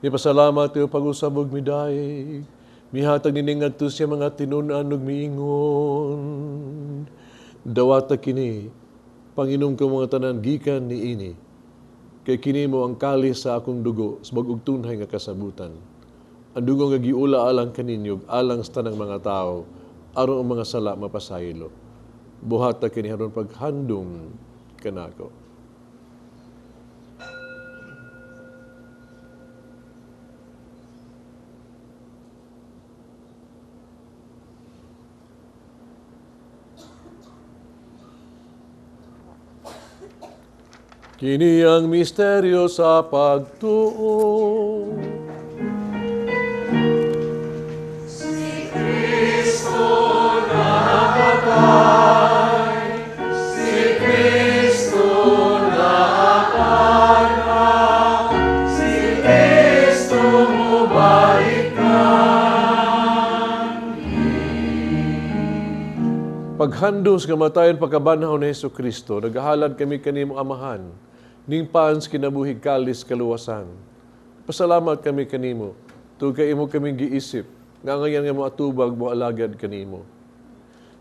mipasalamat iyo pag-usab og midaig, mihatag nining ngadto siya mga tinun-an ug miingon. Dawata kini, panginom ko mga tanan gikan niini, kay kini mo ang kalis sa akong dugo sa bag-ong tunhay nga kasabutan. Ang dugo nga giula alang kaninyo, alang sa tanang mga tao, aron ang mga sala mapasaylo. Buhata kini aron paghandom kanako. Kini ang misteryo sa pagtuo. Si Kristo napatay, si Kristo napangaw, si Kristo mubalik na. Paghandom sa kamatayon pagkabanhaw ni Hesus Kristo, nagahalad kami kanimo Amahan, ning paan sa kinabuhi kalis kaluwasan. Pasalamat kami kanimo, tungod kay imo kaming giisip, nga ngayon nga mo atubag mo alagad kanimo.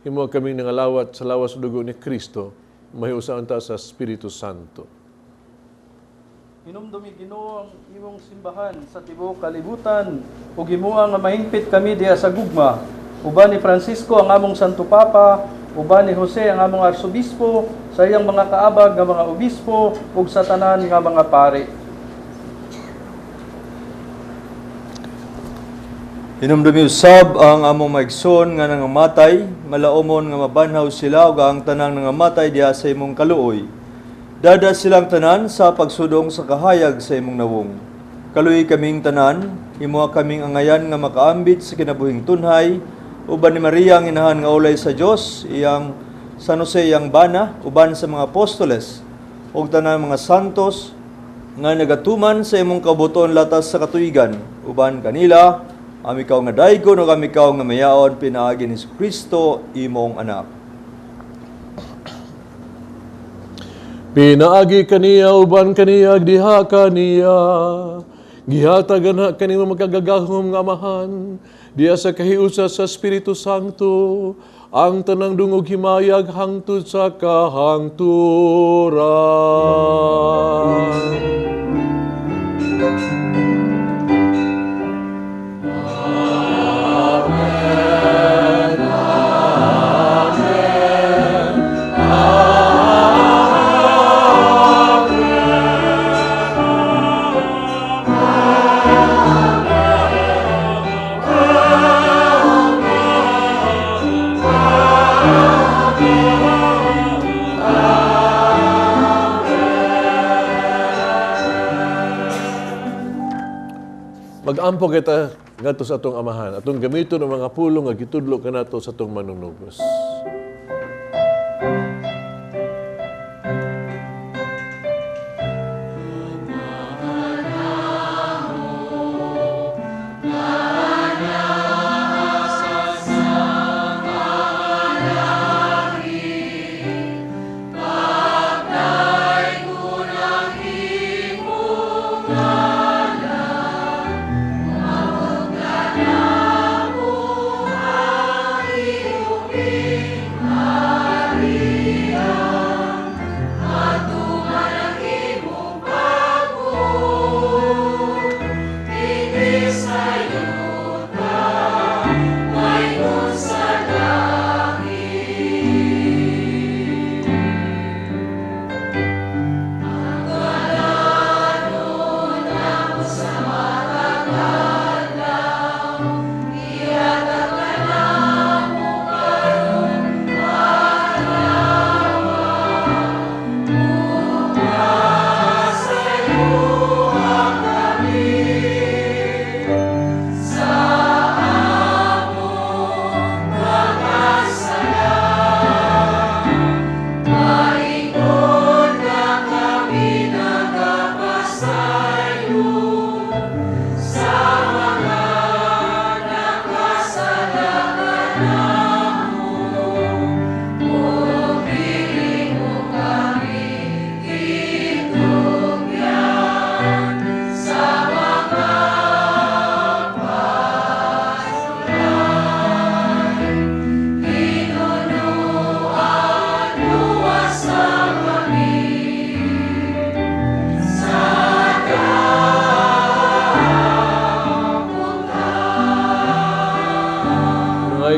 Himo kaming nangalawat sa lawas ug dugo ni Kristo, mahiusa unta sa Espiritu Santo. Hinumdumi Ginoo ang imong simbahan sa tibuok kalibutan ug himoa nga mahingpit kami diha sa gugma. Uban ni Francisco ang among Santo Papa, uban ni Jose ang among Arsobispo, sa iyang mga kaabag nga mga obispo ug sa tanan nga mga pari. Hinumdumi usab ang among maigsoon nga nangamatay, malaumon nga mabanhaw sila ug ang tanang nangamatay diha sa imong kaluoy. Dada silang tanan sa pagsudong sa kahayag sa imong nawong. Kaluoy kaming tanan, himoa kaming angayan nga makaambit sa kinabuhing tunhay, uban ni Maria ang inahan nga ulay sa Dios, iyang San Jose iyang bana, uban sa mga apostoles, ug tanan mga santos nga nagatuman sa imong kabuton latas sa katuigan, uban kanila amikaw nga daygon ug amikaw nga mayaon pinaagi ni Kristo imong anak. Pinaagi kaniya uban kaniya diha kaniya, gihatagan na kanimo makagagahom nga Amahan, diha sa kahiusa sa Espiritu Santo, ang tanang dungog himayag hangtod sa kahangturan. Magampo kita ngadto sa atong Amahan, atong gamiton ang mga pulong nga gitudlo kanato sa atong manunubos.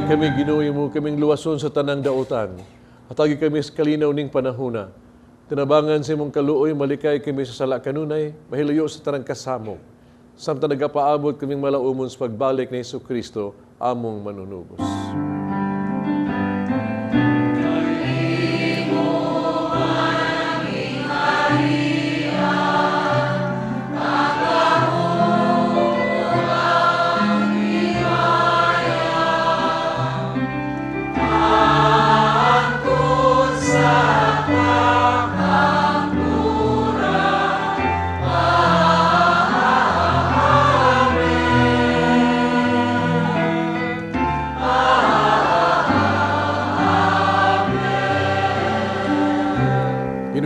Kami Ginoo mo kaming luwason sa tanang dautan. Hatagi kami sa kalinaw ning panahuna. Tinabangan sa imong kaluoy, malikay kami sa sala kanunay, mahilayo sa tanang kasamok. Samtang nagapaabot kaming malaumon sa pagbalik ni Hesus Kristo, among manunubos. Amen.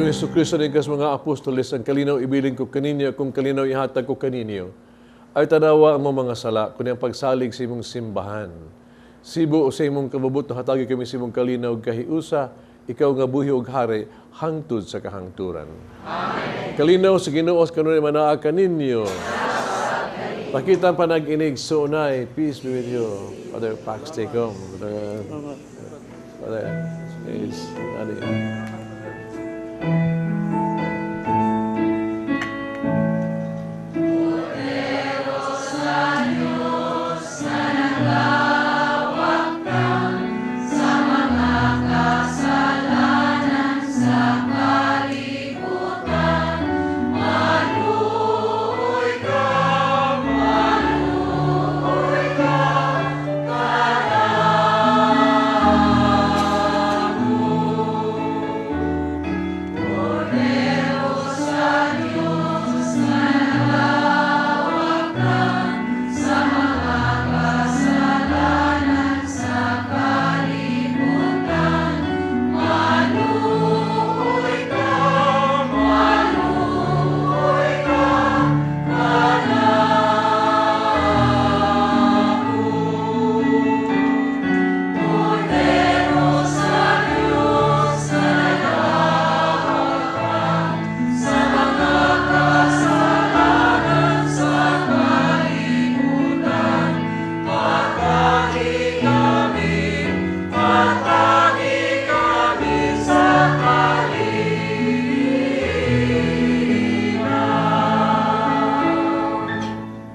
Ginoong Hesukristo ning kas mga apostoles, ang kalinaw ibilin ko kaninyo, kung kalinaw ihatag ko kaninyo, ay tanawa ang mga sala, kundi ang pagsalig sa imong simbahan. Sibo o sa imong kabubut na hatagi kami sa imong kalinaw kahiusa, ikaw nga buhi og hari, hangtod sa kahangturan. Amen. Kalinaw sa Ginoo kanunay manaa kaninyo. Pakita ang panag-inig sunay. Peace be with you. Father Pax, take home. Father, please. Daddy.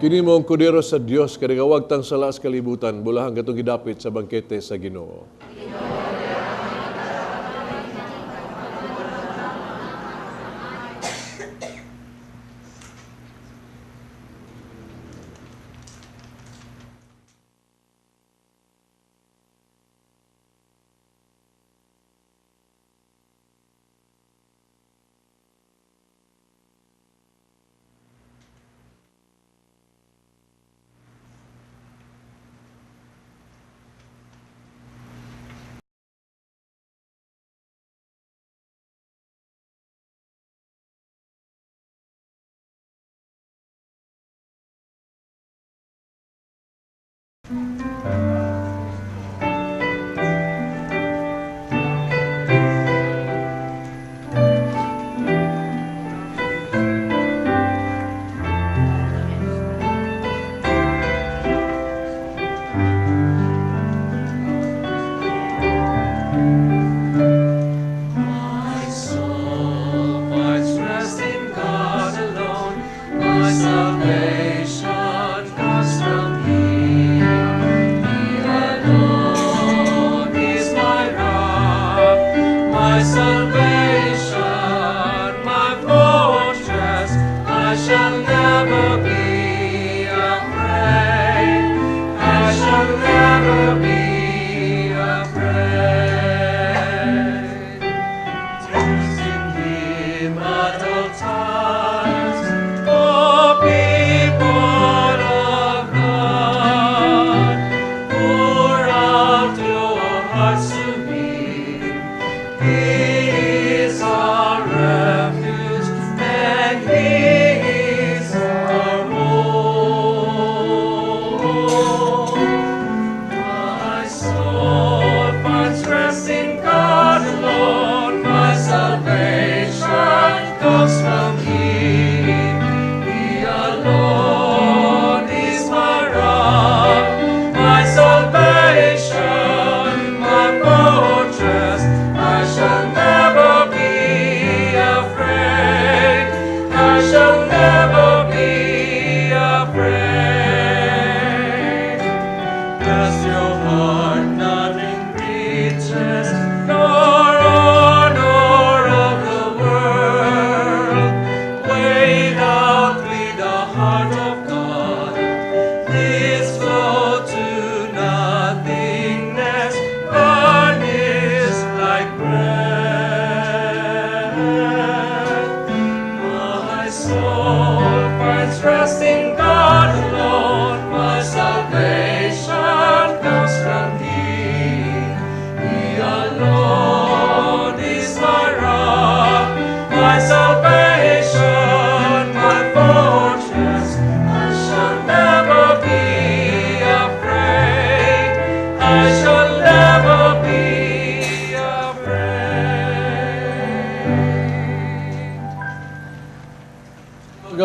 Kini mo ang kordero sa Dios kadagawag tang sala sa kalibutan, bulahang katong gidapit sa bangkete sa Ginoo. My soul finds rest in God alone. My salvation comes from Him. He alone is my rock, my salvation, my fortress. I shall never be afraid. I shall never be afraid. Trust in Him at all times, O people of God. Pour out your hearts to Him. He is our refuge, and He is our hope. My soul finds rest in God alone. My salvation comes from Him. He alone is my rock, my salvation, my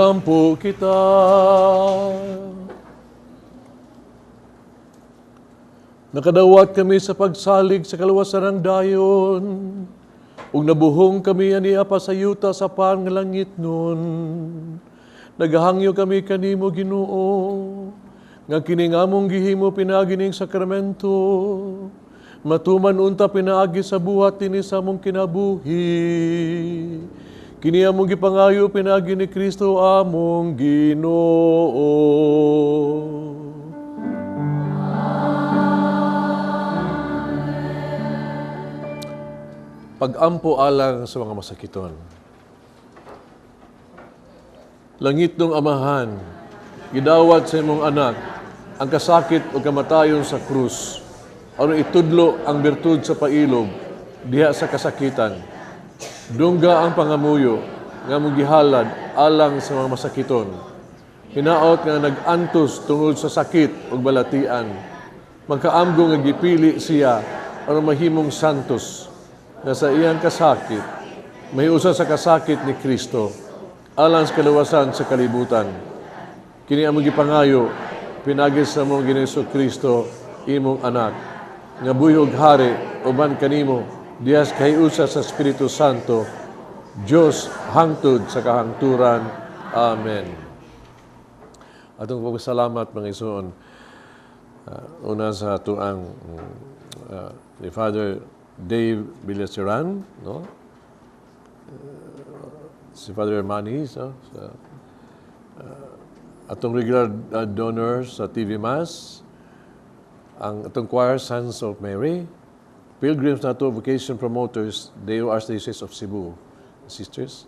Magampo kita. Nakadawat kami sa pagsalig sa kaluwasan ng dayon, ug nabuhong kami aniya pa sa yuta sa pangalangit nun. Nagahangyo kami kanimo, Ginoo, nga kini nga among gihimo pinaagi ning sakramento, matuman unta pinaagi sa buhat dinhi sa among kinabuhi. Kini among gipangayo pinaagi ni Kristo among Ginoo. Pag-ampo alang sa mga masakiton. Langit nung Amahan, gidawat sa imong anak ang kasakit o kamatayon sa krus, aron itudlo ang bertud sa pailob diha sa kasakitan. Dungga ang pangamuyo nga among gihalad alang sa mga masakiton. Hinaot nga nag-antos tungod sa sakit ug balatian. Magkaamgo nga gipili siya aron mahimong santos na sa iyang kasakit, mahiusa sa kasakit ni Kristo, alang sa kaluwasan sa kalibutan. Kini among gipangayo, pinagi sa among Ginoong Kristo, imong anak, nga buhi ug hari uban kanimo, dihas kahiusa sa Espiritu Santo, Dios hangtod sa kahangturan. Amen. Atong pagpasalamat mga igsoon, una sa tuang ni Father Dave Villaceran, no? Si Father Manny, no? Sa, atong regular donors sa TV Mass, ang atong choir Sons of Mary, Pilgrims nato, Vocation Promoters, Deo Archdiocese of Cebu, Sisters,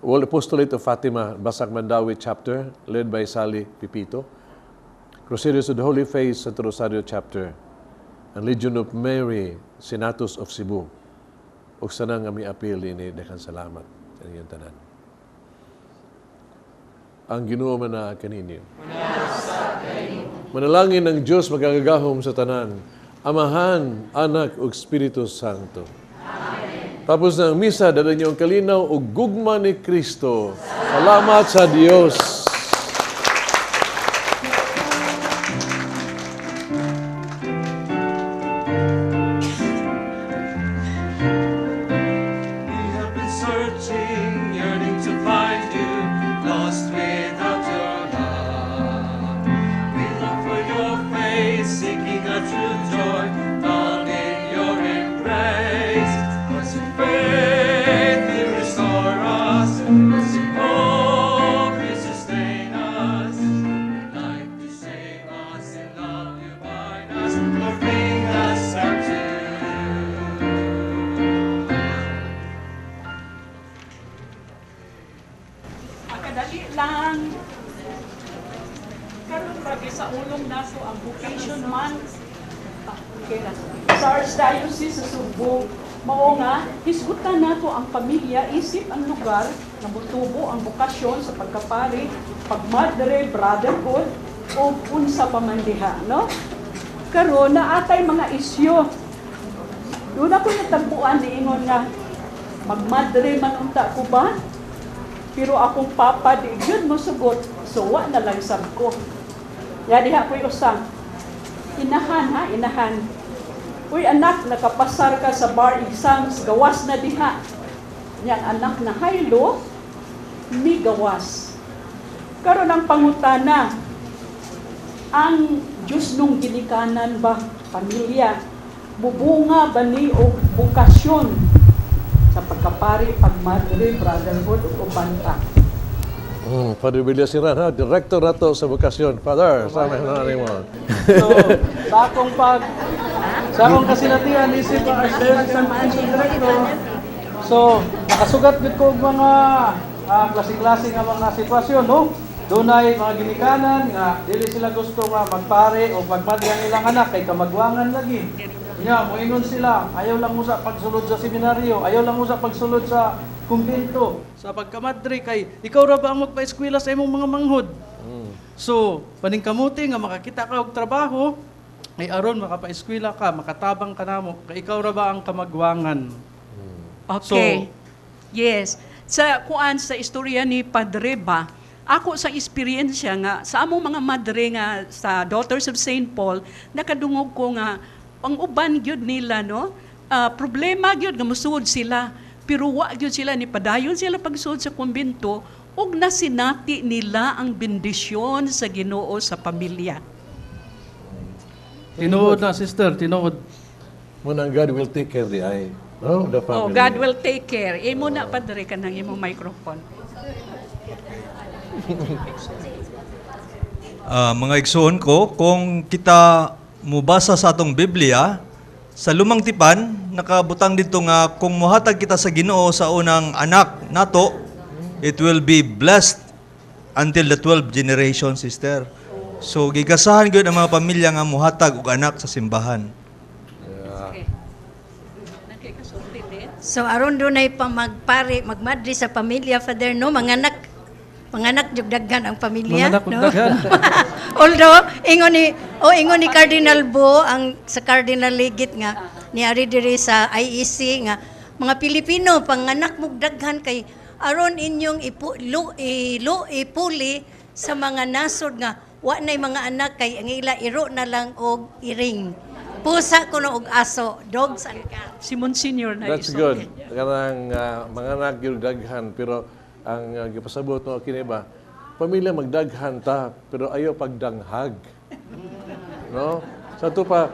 World Apostolate of Fatima, Basak Mandaue Chapter, led by Sally Pipito, Crusaders of the Holy Face, Santo Rosario Chapter, and Legion of Mary, Senatus of Cebu. Ug sana nga miapil ini, daghang salamat kaninyong tanan. Ang Ginoo man na kaninyo. Manalangin ng Dios magagahom sa tanan, Amahan, Anak ug Espiritu Santo. Amen. Tapos ng misa, dala niyo ang kalinaw ug gugma ni Kristo. Salamat sa Dios. Sa pagkapari, pagmadre, brotherhood, o unsa pa man diha, no? Karon naatay mga isyu. Doon ako natagbuan niingon nga magmadre man unta ko ba? Pero akong papa di gyud mosugot, so wa na lang sab ko. Ya diha ko'y usa. Inahan ha, inahan. Uy anak, nakapasar ka sa bar exams, gawas na diha. Niyang anak na haylo, migawas. Karon ang pangutana, ang Diyos nung ginikanan ba, pamilya, bubunga ba ni o bukasyon sa pagkapari, pagmadre, brotherhood, o uban pa? Father Villaceran, ha? Director na to sa bukasyon. Father, sama na natin mo. So, sa akong kasinatian, isip ang Archdiocese Director. So, nakasugat gud ko og mga klase-klase nga mga sitwasyon, no? Dunay mga ginikanan nga dili sila gusto nga magpare o magmadre ang ilang anak kay kamagwangan lagi. Nya moingon sila, ayaw lang mo sa pagsulod sa seminaryo, ayaw lang mo sa pagsulod sa kumbento, sa pagkamadre kay ikaw ra ba ang magpa-eskwela sa imong mga manghod? So, paningkamuti nga makakita ka og trabaho ay aron makapa-eskwela ka, makatabang ka namo, kay ikaw ra ba ang kamagwangan? Okay. So, yes. Sa kuan, sa istorya ni Padre ba, ako sa eksperyensya nga sa among mga madre nga sa Daughters of St. Paul, nakadungog ko nga ang uban gyud nila, no, problema gyud nga musuod sila, pero wa gyud sila ni padayon sila pagsuod sa kumbento ug nasinati nila ang bendisyon sa Ginoo sa pamilya. Tinuod na, sister, tinuod. Muna God will take care the ay, no? The family. Oh, God will take care. Imo na, Padre, kanang imong microphone. Mga igsoon ko, kung kita mubasa sa atong Biblia, sa Lumang Tipan, nakabutang dito nga kung muhatag kita sa Ginoo sa unang anak nato, it will be blessed until the 12th generation, sister. So gigasahan gyud ang mga pamilya nga muhatag og anak sa simbahan. Okay. So aron dunay pa magpare, magmadri sa pamilya, Father, no, manganak jud daghan ang pamilya, Manganak og no? daghan. Although ingon ni Cardinal Bo ang sa Cardinal Ligit nga niari diri sa IEC nga mga Pilipino panganak mog daghan kay aron inyong ipuli sa mga nasod nga wa nay mga anak kay ang ila iro na lang og iring. Pusa kuno og aso, dogs and cats. Si Monsignor na That's good. Kanang mga anak gyud daghan, pero ang gipasabot no kini ba, pamilya magdaghan ta pero ayo pagdanghag. No? Sa ato pa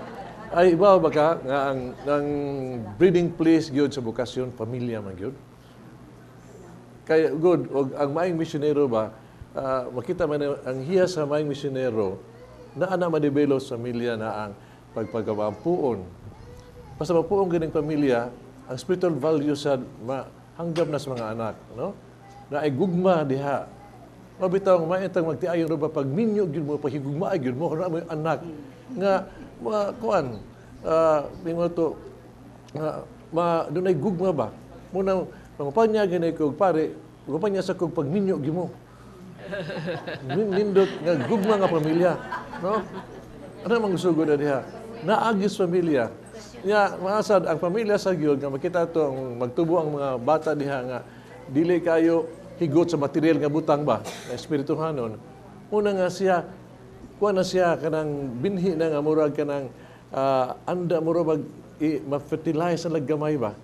ay iba ba ka nga ang breeding place gyud sa bokasyon pamilya man gyud. Kay good og ang maayong misyonero ba, makita man ang hiya sa maayong misyonero na ana ma-develop sa pamilya na ang pagpagkaampuon. Basta mapuong ganing pamilya, ang spiritual value sa mahanggap na sa mga anak, no? Na ay gugma diha. Mabitaw ang maitang magtiayon ra ba pag minyo gyud mo, paghigugma gyud mo kana mo yung anak nga ma kuan, mingon to nga ma dunay gugma ba. Muna mangupanya gani kog pare, mangupanya sa kog pagminyo gyud mo. Nindot nga gugma nga pamilya, no? Ano mang sugod na diha? Naagis pamilya. Nya maasad ang pamilya sa gyud nga makita to ang magtubo ang mga bata diha nga dili kayo higot sa material nga butang ba, na espirituhanon. Una nga siya, kuha na siya kanang binhi na nga murag kanang anda murag ma-fertilize ang gamay ba.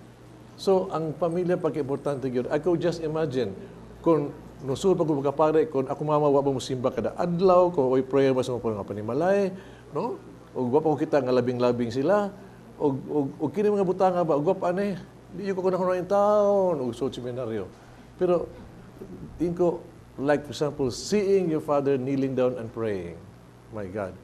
So ang pamilya pag-importante gyud. Ako just imagine kung nusul pa ko makapare, kung ako mama wa ba mo simba kada adlaw, kung oy prayer ba sa mga panimalay, no? Og wa pa ko kita nga labing-labing sila, og kini mga butanga ba, og wa pa ani, di ko kuno in town og so seminaryo. Pero tingko, like for example, seeing your father kneeling down and praying, my God,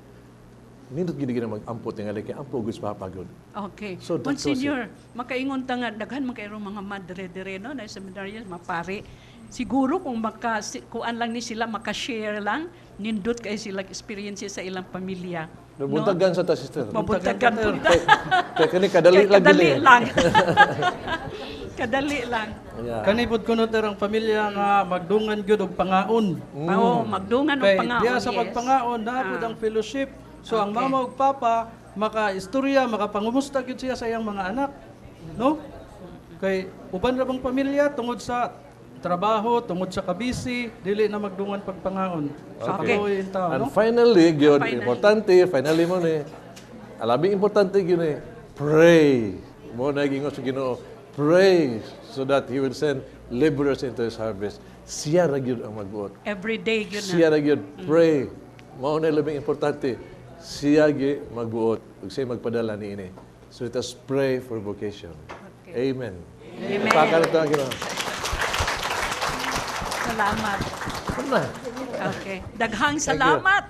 nindot gid gid mag-ampo tingali kay ampo gud sa papa gud. Okay. So, that was it. Monsignor, makaingon ta nga daghan man kayo mga madre dire, no, na seminaryo, mapare. Siguro kung maka kuan lang ni sila, maka-share lang, nindot kay sila experience sa ilang pamilya. No, buntagan sa ta, sister. Mabuntagan pud ta. Kay kani kadali lang Kadali gini. lang. Kadali lang. Yeah. Kani pud kuno ter ang pamilya nga magdungan gyud og pangaon. Oo, magdungan og Kay pangaon. diha sa pagpangaon naa pud ang fellowship. So ang mama ug papa maka-istorya, makapangumusta gyud siya sa iyang mga anak, no? Kay uban ra bang pamilya tungod sa trabaho, tungod sa kabisi, dili na magdungan pagpangaon. So, Okay. kaluoy in tao, And no? finally, gyud, Finally. importante, finally mo ni, alabing importante gyud ni, pray. Mo na gingon sa Ginoo, pray so that He will send laborers into His harvest. Siya ra gyud ang magbuot. Every day gyud na. Siya ra gyud, pray. Mao na labing importante, siya gyud magbuot ug siya magpadala niini. So let us pray for vocation. Amen. Amen. Pakalat ang Ginoo. Salamat. Ano na? Okay. Daghang Thank you. salamat.